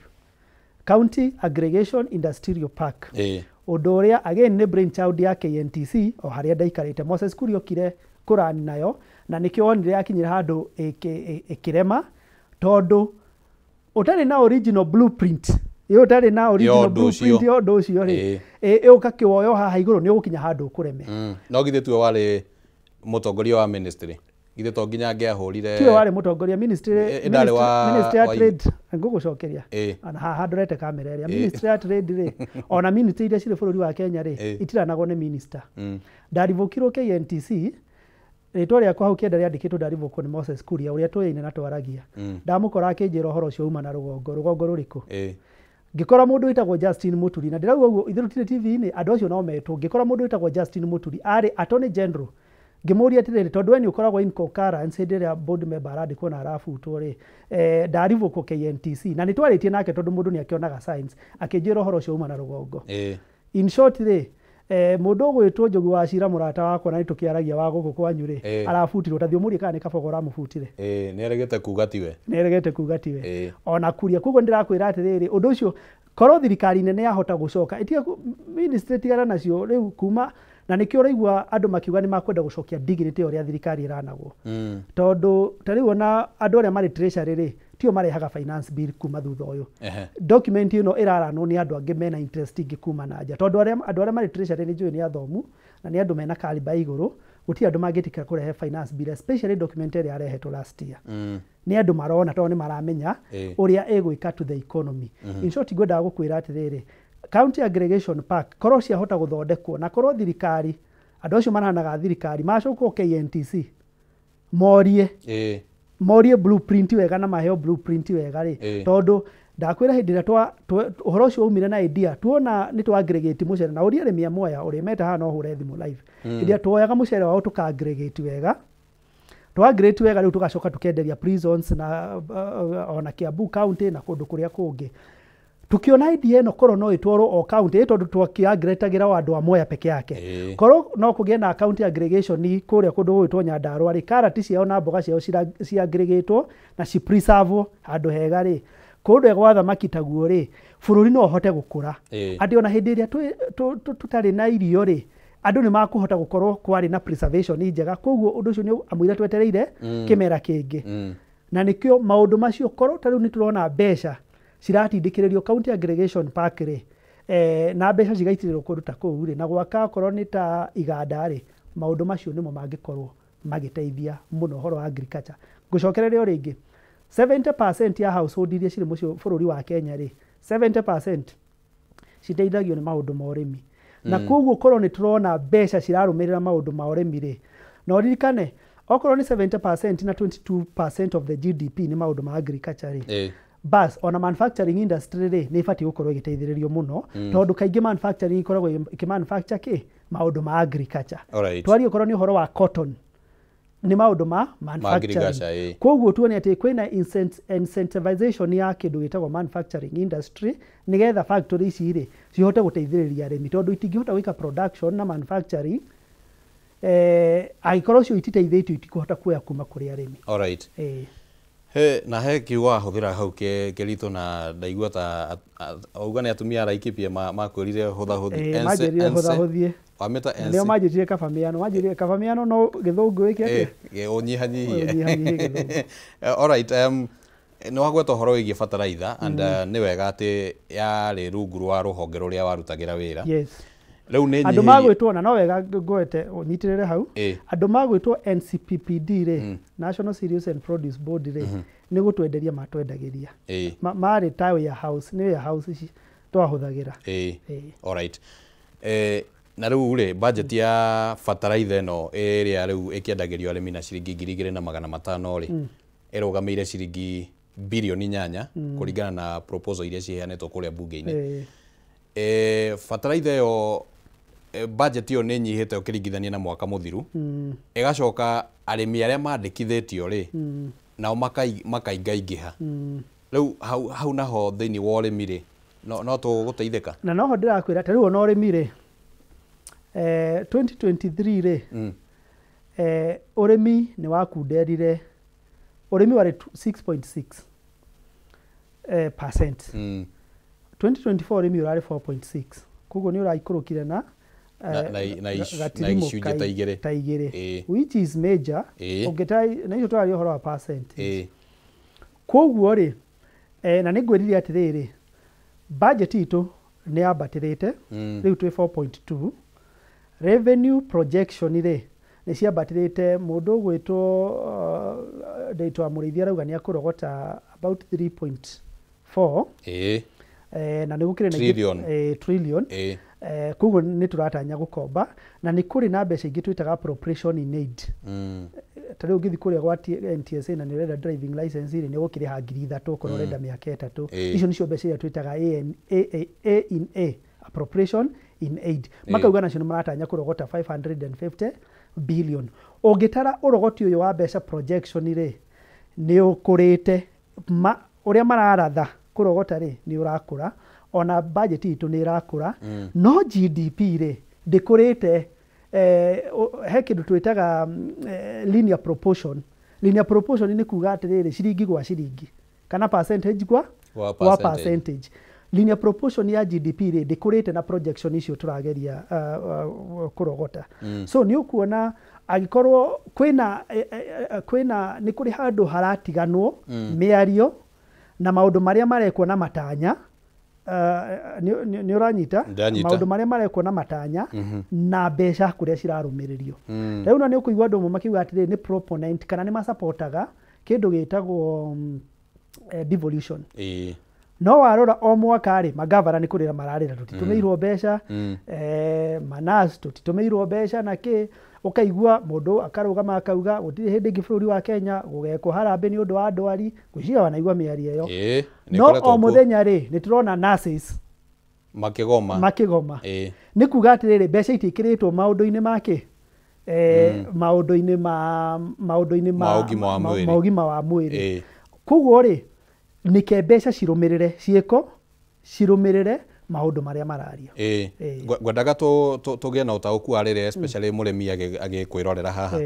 County Aggregation Industrial Park. Ũndũ ũrĩa again nĩ brainchild ya KNTC o harĩa ndaikarĩte. Moses Kuria okire kũrani nayo na nĩkĩo wonire yakinyĩra handũ ĩkĩrema, tondũ ũtarĩ na original blueprint, ũtarĩ na original blueprint ya ũndũ ũcio rĩ, ũgakĩwoyo haha igũrũ nĩ ũgũkinya handũ ũkũreme. No githĩ tiwe warĩ mũtongoria wa ministry? Githĩ to nginya angĩahũrire? Tiwe warĩ mũtongoria ministry, ministry ya trade, ngũgũcokeria ona haha ndorete kamera ĩrĩa ministry ya trade rĩ, ona ministry iria cirĩ bũrũri wa Kenya rĩ, itiranagwo nĩ minister. Ndarivũkirwo KNTC, rĩtwa rĩakwa hau kĩenda rĩandĩkĩtwo ndarivũkwo nĩ Moses Kuria ũrĩa tũyaine na twaragia. Ndamũkora akĩnjĩra ũhoro ũcio uma na rũgongo, rũgongo rũrĩkũ? Ngĩkora mũndũ wĩtagwo Justin Muturi, na ndĩrauga ũguo ithuĩ tũtirĩ TV-inĩ, andũ acio no metwo. Ngĩkora mũndũ wĩtagwo Justin Muturi arĩ Attorney General, ngĩmũria atĩrĩrĩ, tondũ we nĩ ũkoragwo in concurrence hĩndĩ ĩrĩa board member arandĩkwo na arabutwo rĩ, ndarivũkwo KNTC, na nĩ twarĩtie nake tondũ mũndũ nĩ akĩonaga signs, akĩnjĩra ũhoro ũcio uma na rũgongo. In short rĩ, mũndũ ũgwĩtwo Njogu wa Cira mũrata wakwa na nĩ tũkĩaragia wa gũkũ kwanyu rĩ, arabutirwo, ta thiĩ ũmũrie kana nĩ Kabogo ũramũbutire. Nĩ aregete kuga tiwe. Nĩ aregete kuga tiwe. Ona Kuria, koguo ndĩrakwĩra atĩrĩrĩ, ũndũ ũcio korwo thirikari nene yahota gũcoka ĩtige ministry tigana nacio rĩu kuma, na nĩkĩo ũraigua andũ makiuga nĩ makwenda gũcokia dignity ũrĩa thirikari ĩranagwo. Tondũ ta rĩu ona andũ arĩa marĩ treasury rĩ, tio marehaga finance bill kuma thutha ũyũ. Document ĩno ĩraranwo nĩ andũ angĩ mena interest ingĩ kuma na nja, tondũ andũ arĩa marĩ treasury nĩ njũĩ nĩ athomu na nĩ andũ mena caliber igũrũ, gũtirĩ andũ mangĩtĩkĩra kũrehe finance bill, especially document ĩrĩa yarehetwo last year. Nĩ andũ marona tondũ nĩ maramenya ũrĩa ĩgwĩka to the economy. In short ngwendaga gũkwĩra atĩrĩrĩ, County Aggregation Park korwo ciahota gũthondekwo na korwo thirikari, andũ acio maranaga thirikari macokwo KNTC morie morie blueprint wega na maheo blueprint wega rĩ, tondũ ndakwĩra hĩndĩ ĩrĩa ũhoro ũcio waumire na idea tuona nĩ twa aggregate mũcere, na ũria arĩmi a Mwea ũrĩa meta haha no hũre thimũ live, hĩndĩ ĩrĩa tuoyaga mũcere wao tũka aggregate wega, twa aggregate wega rĩu tũgacoka tũkenderia prisons na ona Kiambu County na kũndũ kũrĩa kũngĩ. Tukiona idea ĩno korwo no ĩtwarwo o county, tondũ twakĩaggregatagĩra o andũ a Mwea peke yake, korwo no kũgĩe na county aggregation kũrĩa kũndũ gũgwĩtwo Nyandarua rĩ, karati ciao na mboga ciao ciaggregatwo na cipreservwo handũ hega rĩ, kũndũ gwa thamaki taguo rĩ, bũrũri no ũhote gũkũra. Atĩ ona hĩndĩ ĩrĩa tũtarĩ na irio rĩ, andũ nĩ makũhota gũkorwo kwarĩ na preservation njega, koguo ũndũ ũcio nĩ amũira twetereire kĩmera kĩngĩ. Na nĩkĩo maũndũ macio korwo ta rĩu nĩ tũrona mbeca ciratindĩkĩrĩrio County Aggregation Park rĩ, na mbeca cigaitĩrĩrwo kũndũ ta kũu rĩ, na gwaka okorwo nĩ ta iganda rĩ, maũndũ macio nĩmo mangĩkorwo magĩteithia mũno ũhoro wa agriculture. Ngũcokereria o rĩngĩ, 70% ya household iria cirĩ mũciĩ bũrũri wa Kenya rĩ, 70% citeithagio nĩ maũndũ ma ũrĩmi. Na koguo korwo nĩ tũrona mbeca cirarũmĩrĩra maũndũ ma ũrĩmi rĩ, na ũririkane okorwo nĩ 70% na 22% of the GDP nĩ maũndũ ma agriculture rĩ, bas ona manufacturing industry rĩ nĩ ĩbatiĩ gũkorwo ĩgĩteithĩrĩrio mũno, tondũ kaingĩ manufacturing ĩkoragwo ĩkĩmanufacture kĩ maũndũ ma agriculture. Twarie okorwo nĩ ũhoro wa cotton nĩ maũndũ ma manufacturing. Koguo tuone atĩ kwĩna incentivization ya kĩndũ gĩtagwo manufacturing industry nĩgetha factory ici rĩ cihote gũteithĩrĩria arĩmi, tondũ itingĩhota gwĩka production na manufacturing angĩkorwo cio ititeithĩtio itikũhota kuoya kuma kũrĩ arĩmi. Alright. He na he kiugo wahũthĩra hau kĩritũ na ndaigua ta auga nĩ atumia a Laikipia makwĩrire hũthahũthi. Manjĩrire hũthahũthie. Wamĩta nĩo manjĩtire kabamiano, manjĩrire kabamiano no gĩthũngũ gĩkĩ atĩa? Ũnyihanyihie gĩthũngũ. Alright, nĩ wagweta ũhoro wĩgiĩ bataraitha and nĩ wega atĩ yarĩ rungu rwa rũhonge rũrĩa warutagĩra wĩra. Yes. Rĩu nĩ andũ magwĩtwo, na no wega ngwete ũnyitĩrĩre hau, andũ magwĩtwo NCPPD rĩ, National Cereals and Produce Board rĩ, nĩ gũtwenderia matwendagĩria. Marĩ ta warehouse, nĩ warehouse ici twahũthagĩra. Alright. Na rĩu rĩ, budget ya bataraitha ĩno ĩrĩa rĩu ĩkĩendagĩrio arĩmi na ciringi 2,500 rĩ, ĩrũgamĩire ciringi bilioni 8 kũringana na proposal iria ciheanĩtwo kũrĩa bunge-inĩ. Bataraitha ĩyo budget ĩyo nĩ ĩnyihĩte ũkĩringithania na mwaka mũthiru. Ĩgacoka arĩmi arĩa mandĩkithĩtio rĩ, Nao makaingaingĩha. Rĩu hau naho thĩinĩ wa ũrĩmi rĩ, no tũgũteithĩka. Na noho ndĩrakwĩra ta rĩu ona ũrĩmi rĩ, 2023 rĩ, ũrĩmi nĩ wakunderire, ũrĩmi warĩ 6.6 percent. 2024 ũrĩmi ũrarĩ 4.6, koguo nĩ ũraikũrũkire na na icunjĩ ta igĩrĩ. Ta igĩrĩ, which is major. Ũngĩtara na icio tũraria ũhoro wa percentage. Koguo rĩ, na nĩ ngwĩrire atĩrĩrĩ, budget itũ nĩ yambatĩrĩte, rĩu twĩ 4.2. Revenue projection rĩ nĩ ciambatĩrĩte, mũndũ ũgwĩtwo Ndĩtwa Mũrĩithi arauga nĩ akũrogota about 3.4. Na nĩ gũkĩrĩ na trillion. Trillion. Koguo nĩ tũratanya gũkomba, na nĩ kũrĩ na mbeca ingĩ twĩtaga appropriation in aid. Ta rĩu ũngĩthiĩ kũrĩa gwa NTSA na nĩ ũrenda driving license rĩ, nĩ ũgũkĩrĩha 3,000 okorwo ũrenda mĩaka 3. Icio nĩcio mbeca iria twĩtaga A in A, appropriation in aid. Makauga nacio nĩ maratanya kũrogota 550 billion. Ũngĩtara ũrogoti ũyũ wa mbeca projection rĩ, nĩ ũkũrĩte, ũrĩa mararatha kũrogota rĩ nĩ ũrakũra, ona budget itũ nĩ ĩrakũra, no GDP rĩ ndĩkũrĩte. He kĩndũ twĩtaga linear proportion. Linear proportion nĩ kuga atĩrĩrĩ, ciringi gwa ciringi kana percentage gwa percentage. Linear proportion ya GDP rĩ ndĩkũrĩte na projection icio tũrageria kũrogota. So nĩ ũkuona angĩkorwo kwĩna nĩ kũrĩ handũ haratiganwo mĩario na maũndũ marĩa marekwo na matanya, nĩ ũranyita, maũndũ marĩa marekwo na matanya na mbeca kũrĩa cirarũmĩrĩrio. Rĩu no nĩ ũkũigua andũ amwe makiuga atĩrĩrĩ, nĩ proponent kana nĩ masapotaga kĩndũ gĩtagwo devolution. No warora o mwaka rĩ, magavana nĩ kũrĩra mararĩra, tũtitũmĩirwo mbeca, manas tũtitũmĩirwo mbeca na kĩ, ũkaigua mũndũ akarũgama akauga gũtirĩ hĩndĩ ĩngĩ bũrũri wa Kenya gũgekwo harambĩ nĩ ũndũ wa ndwari, ngwĩciria wanaigua mĩario ĩyo. No o mũthenya rĩ, nĩ tũrona nurses makĩgoma. Nĩ kuga atĩrĩrĩ, mbeca itiĩkĩrĩtwo maũndũ-inĩ make, maũndũ-inĩ ma ũgima wa mwĩrĩ. Koguo rĩ, nĩke mbeca cirũmĩrĩre ciĩko, cirũmĩrĩre maũndũ marĩa mararia. Ngwendaga tũgĩe na ũtaũku wa rĩrĩa especially mũrĩmi agĩkwĩrorera haha.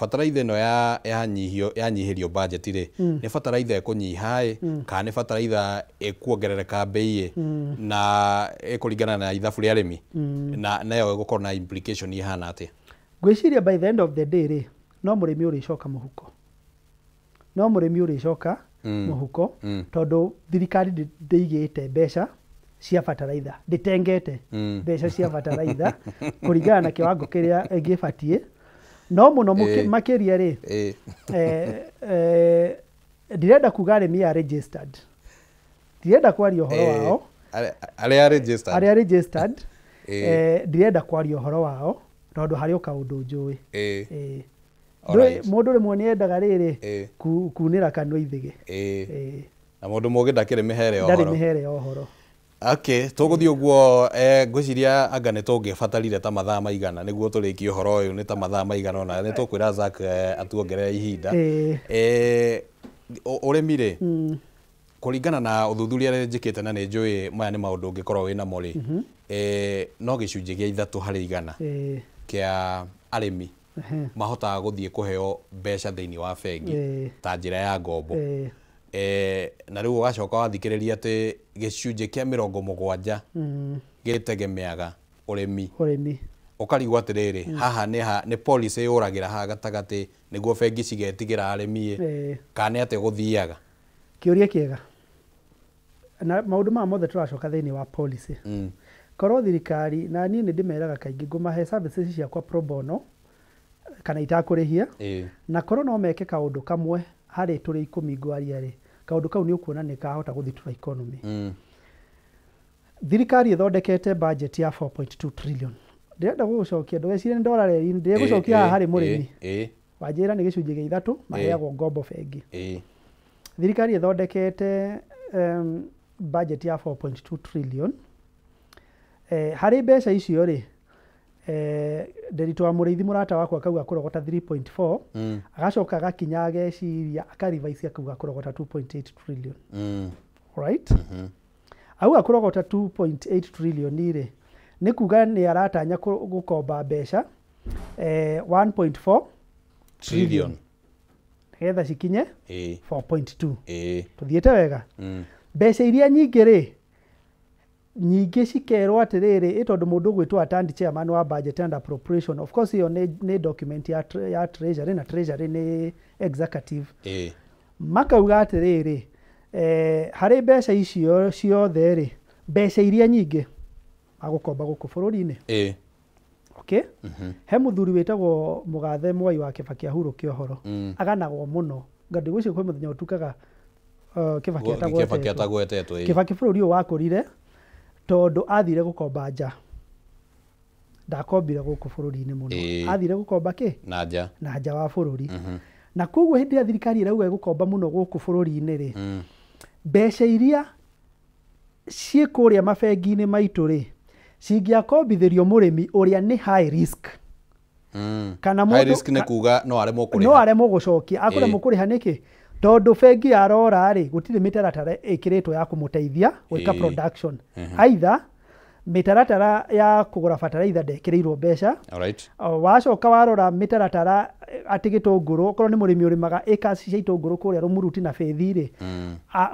Bataraitha ĩno yanyihĩrio budget rĩ, nĩ bataraitha ĩkũnyiha ĩ, kana nĩ bataraitha ĩkuongerereka bei ĩ, na ĩkũringana na ithabu rĩa arĩmi, na nayo ĩgũkorwo na implication ihana atĩa? Ngwĩciria by the end of the day rĩ, no mũrĩmi ũrĩcoka mũhuko. No mũrĩmi ũrĩcoka mũhuko, tondũ thirikari ndĩigĩte mbeca cia bataraitha, ndĩtengete mbeca cia bataraitha kũringana na kĩwango kĩrĩa ĩngĩbatiĩ. No mũno makĩria rĩ, ndirenda kuga arĩmi a registered, ndirenda kwaria ũhoro wao, arĩa registered, ndirenda kwaria ũhoro wao tondũ harĩ o kaũndũ njũĩ. Mũndũ rĩmwe nĩ endaga rĩrĩ kunĩra kanua ithĩgĩ. Na mũndũ mũgĩ ndakĩrĩ mĩhere ya ũhoro. Ndarĩ mĩhere ya ũhoro. Okay, tũgũthiĩ ũguo, ngwĩciria anga nĩ tũngĩbatarire ta mathaa maigana nĩguo tũrĩkie ũhoro ũyũ, nĩ ta mathaa maigana ũna, nĩ tũkwĩra Zack atuongerere ihinda. Ũrĩmi rĩ, kũringana na ũthuthuria ũrĩa njĩkĩte na nĩ njũĩ maya nĩ maũndũ ũngĩkorwo wĩnamo rĩ, no gĩcunjĩ gĩa 3 harĩ 100 kĩa arĩmi mahotaga gũthiĩ kũheo mbeca thĩinĩ wa bengi ta njĩra ya ngombo. Na rĩu ũgacoka wathikĩrĩria atĩ gĩcunjĩ kĩa 70 gĩtegemeaga ũrĩmi. Ũkarigwo atĩrĩrĩ, haha nĩ policy yũragĩra haha gatagatĩ nĩguo bengi cigetigĩra arĩmi, kana nĩ atĩa gũthiaga? Kĩũria kĩega. Na maũndũ maya mothe tũracoka thĩinĩ wa policy. Korwo thirikari, na niĩ nĩ ndĩmeraga kaingĩ ngũmahe services ciakwa pro bono kana itakũrĩhia, na korwo no meke kaũndũ kamwe harĩ tũrĩ 10 ngwaria rĩ, kaũndũ kau nĩ ũkuona nĩ kahota gũthitura economy. Thirikari ĩthondekete budget ya 4.2 trillion. Ndĩrenda gũgũcokia, ndũgecirie nĩ ndora reri, ndĩgũcokia haha harĩ mũrĩmi. Wanjĩra nĩ gĩcunjĩ gĩa 3 maheagwo ngombo bengi. Thirikari ĩthondekete budget ya 4.2 trillion. Harĩ mbeca icio rĩ, Nderitu wa Mũrĩithi mũrata wakwa akauga kũrogota 3.4, agacoka agakinya ageciria akarevise akauga kũrogota 2.8 trillion. Right? Auga kũrogota 2.8 trillion rĩ, nĩ kuga nĩ aratanya gũkomba mbeca 1.4 trillion nĩgetha cikinye 4.2. Tũthiĩte wega? Mbeca iria nyingĩ rĩ, nyingĩ cikerwo atĩrĩrĩ, ĩ tondũ mũndũ ũgwĩtwo Atandi chairman wa budget and appropriation, of course ĩyo nĩ document ya treasury, na treasury nĩ executive. Makauga atĩrĩrĩ, harĩ mbeca icio ciothe rĩ, mbeca iria nyingĩ magũkomba gũkũ bũrũri-inĩ. Okay? He mũthuri wĩtagwo Mũgathe Mwai wa Kibaki ahurũke ũhoro, aganagwo mũno ngandĩ gũcio kwĩ mũthenya ũtukaga Kibaki atagwetetwo. Kibaki bũrũri ũyũ wakũrire tondũ athire gũkomba nja, ndakombire gũkũ bũrũri-inĩ mũno, athire gũkomba kĩ na nja wa bũrũri. Na koguo hĩndĩ ĩrĩa thirikari ĩrauga ĩgũkomba mũno gũkũ bũrũri-inĩ rĩ, mbeca iria ciĩ kũrĩa mabengi-inĩ maitũ rĩ, cingĩakombithĩrio mũrĩmi ũrĩa nĩ high risk. Kana high risk nĩ kuga no aremwo kũrĩha, no aremwo gũcokia. Akũremwo kũrĩha nĩkĩ? Tondũ bengi ya rora rĩ, gũtirĩ mĩtaratara ĩkĩrĩtwo ya kũmũteithia gwĩka production. Either mĩtaratara ya kũgũra bataraitha ndekĩrĩirwo mbeca. Wacoka warora mĩtaratara atĩ gĩtũngũrũ, okorwo nĩ mũrĩmi ũrĩmaga acres cia itũngũrũ kũrĩa Rũmuruti na Bĩthi rĩ,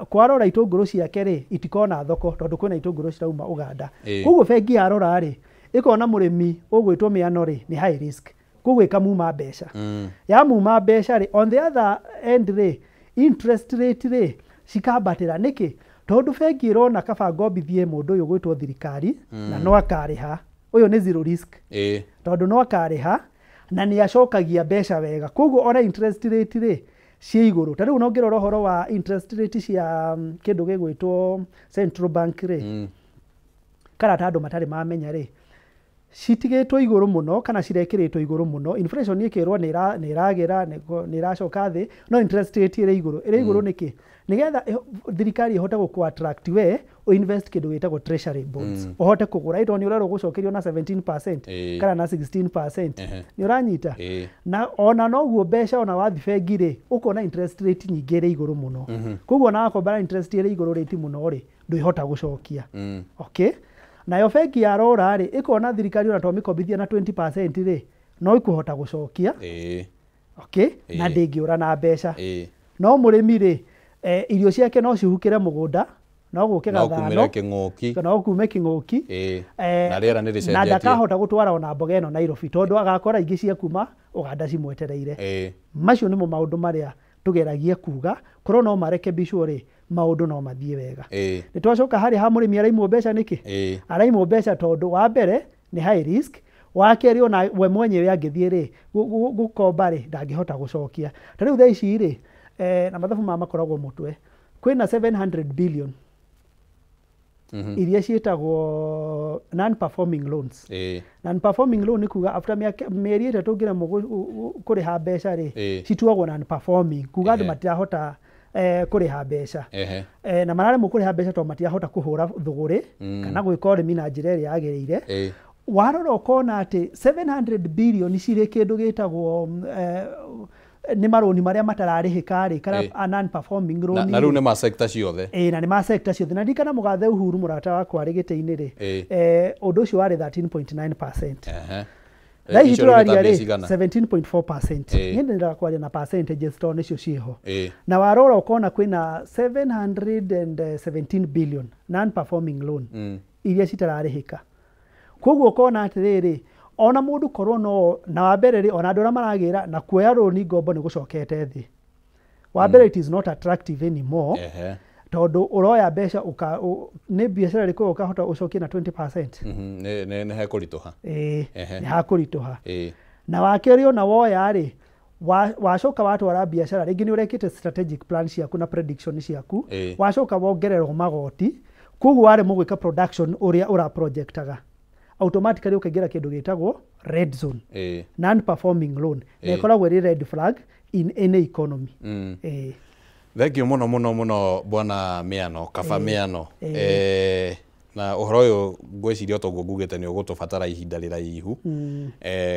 kwarora itũngũrũ ciake rĩ, itikona thoko tondũ kwĩna itũngũrũ cirauma Uganda. Koguo bengi ya rora rĩ, ĩkona mũrĩmi ũgwĩtwo Mĩano rĩ, nĩ high risk, koguo ĩkamuma mbeca. Yamuma mbeca rĩ, on the other end rĩ, interest rate rĩ, cikambatĩra. Nĩkĩ? Tondũ bengi ĩrona kaba ngombithie mũndũ ũyũ gwĩtwo thirikari, na no akarĩha, ũyũ nĩ zero risk, tondũ no akarĩha na nĩ acokagia mbeca wega. Koguo ona interest rate rĩ ciĩ igũrũ. Ta rĩu no ngĩrora ũhoro wa interest rate cia kĩndũ gĩgwĩtwo central bank rĩ, karata andũ matarĩ mamenya rĩ, citigĩtwo igũrũ mũno kana cirekĩrĩtwo igũrũ mũno. Inflation ĩkĩrwo nĩ ĩragĩra, nĩ ĩracoka thĩ, no interest rate ĩrĩ igũrũ. Ĩrĩ igũrũ nĩkĩ? Nĩgetha thirikari ĩhote gũkũ attract we invest kĩndũ gĩtagwo treasury bonds, ũhote kũgũra ĩtondũ nĩ ũrerwo gũcokerio na 17% kana na 16%. Nĩ ũranyita? Na ona noguo mbeca ona wathi bengi rĩ, ũkona interest rate nyingĩ ĩrĩ igũrũ mũno. Koguo ona wakombara interest ĩrĩ igũrũ rate mũno rĩ, ndwĩhota gũcokia. Okay? Nayo bengi ya rora rĩ, ĩkona thirikari ona twamĩkombithia na 20% rĩ, no ĩkũhota gũcokia. Okay? Na ndĩngĩũra na mbeca. No mũrĩmi rĩ, irio ciake no cihukĩre mũgũnda, no gũke gathano, no kume kĩng'ũki, na rĩera nĩ rĩcenjetie, na ndakahota gũtwara ona mboga ĩno Nairobi tondũ agakora ingĩ cia kuma Uganda cimwetereire. Macio nĩmo maũndũ marĩa tũgeragia kuga, korwo no marekebicwo rĩ, maũndũ no mathiĩ wega. Nĩ twacoka harĩ ha mũrĩmi araimwo mbeca nĩkĩ? Araimwo mbeca tondũ wa mbere nĩ high risk, wa kerĩ ona we mwenyewe angĩthiĩ rĩ gũkomba rĩ, ndangĩhota gũcokia. Ta rĩu thaa ici rĩ, na mathabu maya makoragwo mũtwe, kwĩna 700 billion iria ciĩtagwo non-performing loans. Non-performing loan nĩ kuga after mĩeri ĩtatũ ũngĩremwo kũrĩha mbeca rĩ, cituagwo non-performing, kuga andũ matirahota kũrĩha mbeca. Na mararemwo kũrĩha mbeca tondũ matirahota kũhũra thũgũrĩ kana gwĩka ũrĩmi na njĩra ĩrĩa yagĩrĩire. Warora ũkona atĩ 700 billion cirĩ kĩndũ gĩtagwo nĩ marũni marĩa matararĩhĩka rĩ, kana non performing loan. Na rĩu nĩ ma sector ciothe. Na nĩ ma sector ciothe. Na ndirikana Mũgathe Uhuru mũrata wakwa arĩ gĩtĩ-inĩ rĩ, ũndũ ũcio warĩ 13.9%. Thaa ici tũraria rĩ, 17.4%. Niĩ ndendaga kwaria na percentages tondũ nĩcio ciĩho. Na warora ũkona kwĩna 717 billion non performing loan iria citararĩhĩka. Koguo ũkona atĩrĩrĩ, ona mũndũ korwo no na wa mbere rĩ, ona andũ arĩa maragĩra na kuoya rũni ngombo nĩ gũcokete thĩ. Wa mbere it is not attractive anymore, tondũ ũroya mbeca nĩ biacara ĩrĩkũ ũkahota ũcokie na 20%? Nĩ hekũritũha. Nĩ hakũritũha. Na wa kerĩ ona woya rĩ, wacoka watwara biacara rĩngĩ nĩ ũrekĩte strategic plan ciaku na prediction ciaku, wacoka wongererwo magoti, koguo waremwo gwĩka production ũrĩa ũra projectaga, automatically ũkaingĩra kĩndũ gĩtagwo red zone, non performing loan, na ĩkoragwo ĩrĩ red flag in any economy. Thank you mũno mũno mũno bwana Miano, kaba Miano. Na ũhoro ũyũ ngwĩciria toguo ngugĩte nĩ ũgũtũbatara ihinda rĩraihu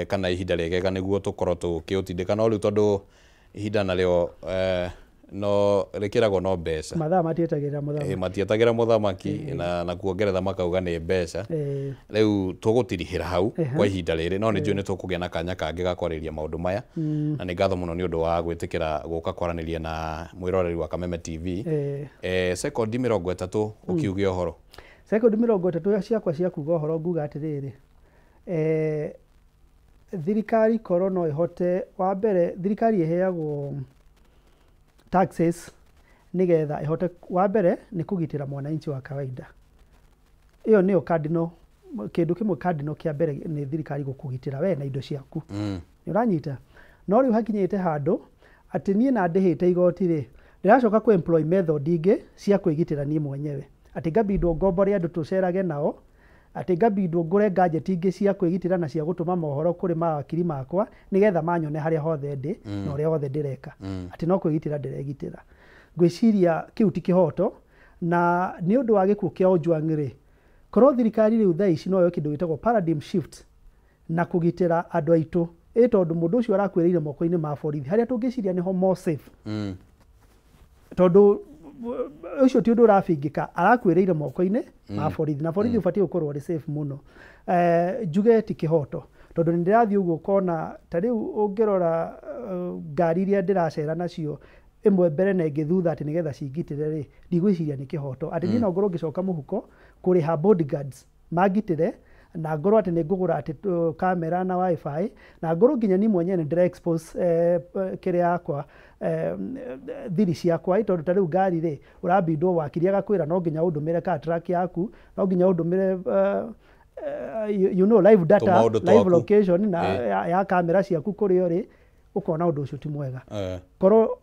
kana ihinda rĩegega nĩguo tũkorwo tũkĩũtindĩka, no rĩu tondũ ihinda narĩo no rĩkĩragwo no mbeca. Mathaa matietagĩrĩra mũthamaki. Matietagĩra mũthamaki na kuongerera makauga nĩ mbeca. Rĩu tũgũtirihĩra hau kwa ihinda rĩrĩ, no nĩ njũĩ nĩ tũkũgĩa na kanya kangĩ ga kwarĩrĩria maũndũ maya. Na nĩ ngatho mũno nĩ ũndũ wa gwĩtĩkĩra gũka kwaranĩria na mwĩroreri wa Kameme TV. Sekondi 30 ũkiuge ũhoro. Sekondi 30 ciakwa cia kuuga ũhoro nguga atĩrĩrĩ, thirikari korwo no ĩhote, wa mbere thirikari ĩheagwo taxes nigetha ihote, wa mbere ni kugitira mwananchi wa kawaida. Iyo niyo cardinal, kindu kimwe cardinal kia mbere ni thirikari gukugitira we na indo ciaku. Ni uranyita? No riu hakinyite handu ati nie na ndihite igoti ri, ndiracoka ku employ method ingi cia kwigitira nie mwenyewe, ati ngabindwo ngombore andu tucerage nao, ati ngabindwo ngure gadget ingi cia kwigitira na cia gutuma mohoro kuri mawakiri makwa nigetha manyone haria hothe ndi na uria hothe ndireka, ati no kwigitira ndiregitira. Ngwiciria kiu ti kihoto, na ni undu wa gikuo kia Ojwang ri, korwo thirikari riu thaa ici no yo kindu gitagwo paradigm shift na kugitira andu aitu, tondu mundu ucio arakwiriire moko-ini ma borithi haria tungiciria niho more safe, tondu ucio ti undu urabingika, arakwiriire moko-ini ma borithi, na borithi ubatie gukorwo uri safe muno. Njuge ti kihoto, tondu ni ndirathii uguo kona ta riu ungirora ngari iria ndiracera nacio imwe mbere na ingi thutha ati nigetha cingitire ri, ndigwiciria ni kihoto ati ni no ngorwo ngicoka muhuko kuriha bodyguards mangitire, na ngorwo ati ni ngugura ati kamera na wifi, na ngorwo nginya ni mwenyewe ni ndira expose kiria yakwa thiri ciakwa, tondu ta riu ngari ri urabindwo wakiri agakwira no nginya undumire ka track yaku, no nginya undumire you know, live data, live location na ya kamera ciaku kuri uri, ukona undu ucio ti mwega. Korwo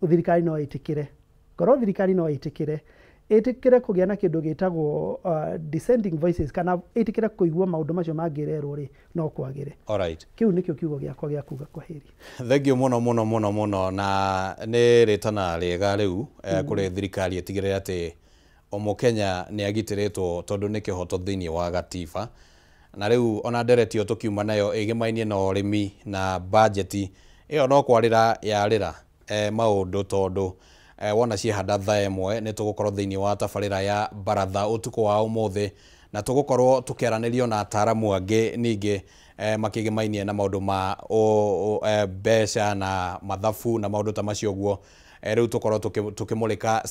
thirikari no itikire, korwo thirikari no itikire itikire kugia na kindu gitagwo dissenting voices, kana itikire kuigua maundu macio mangirerwo ri, no kwagire. Alright, kiu nikio kiugo giakwa gia kuga kwa heri. Thank you muno muno muno muno, na ni ritana riega riu kuri thirikari itigirire ati o Mukenya ni agitiritwo tondu ni kihoto thiini wa gatiba. Na riu ona nderetio tukiuma nayo igimainie na urimi na budget iyo no kwarira yarira maundu tondu wona ciehanda thaa ĩmwe nĩ tũgũkorwo thĩinĩ wa tabarĩra ya baratha ũtukũ wa ũmũthĩ, na tũgũkorwo tũkĩaranĩrio na ataaramu angĩ ningĩ makĩgĩmainie na maũndũ ma mbeca na mathabu na maũndũ ta macio ũguo. Rĩu tũkorwo tũkĩmũrĩka.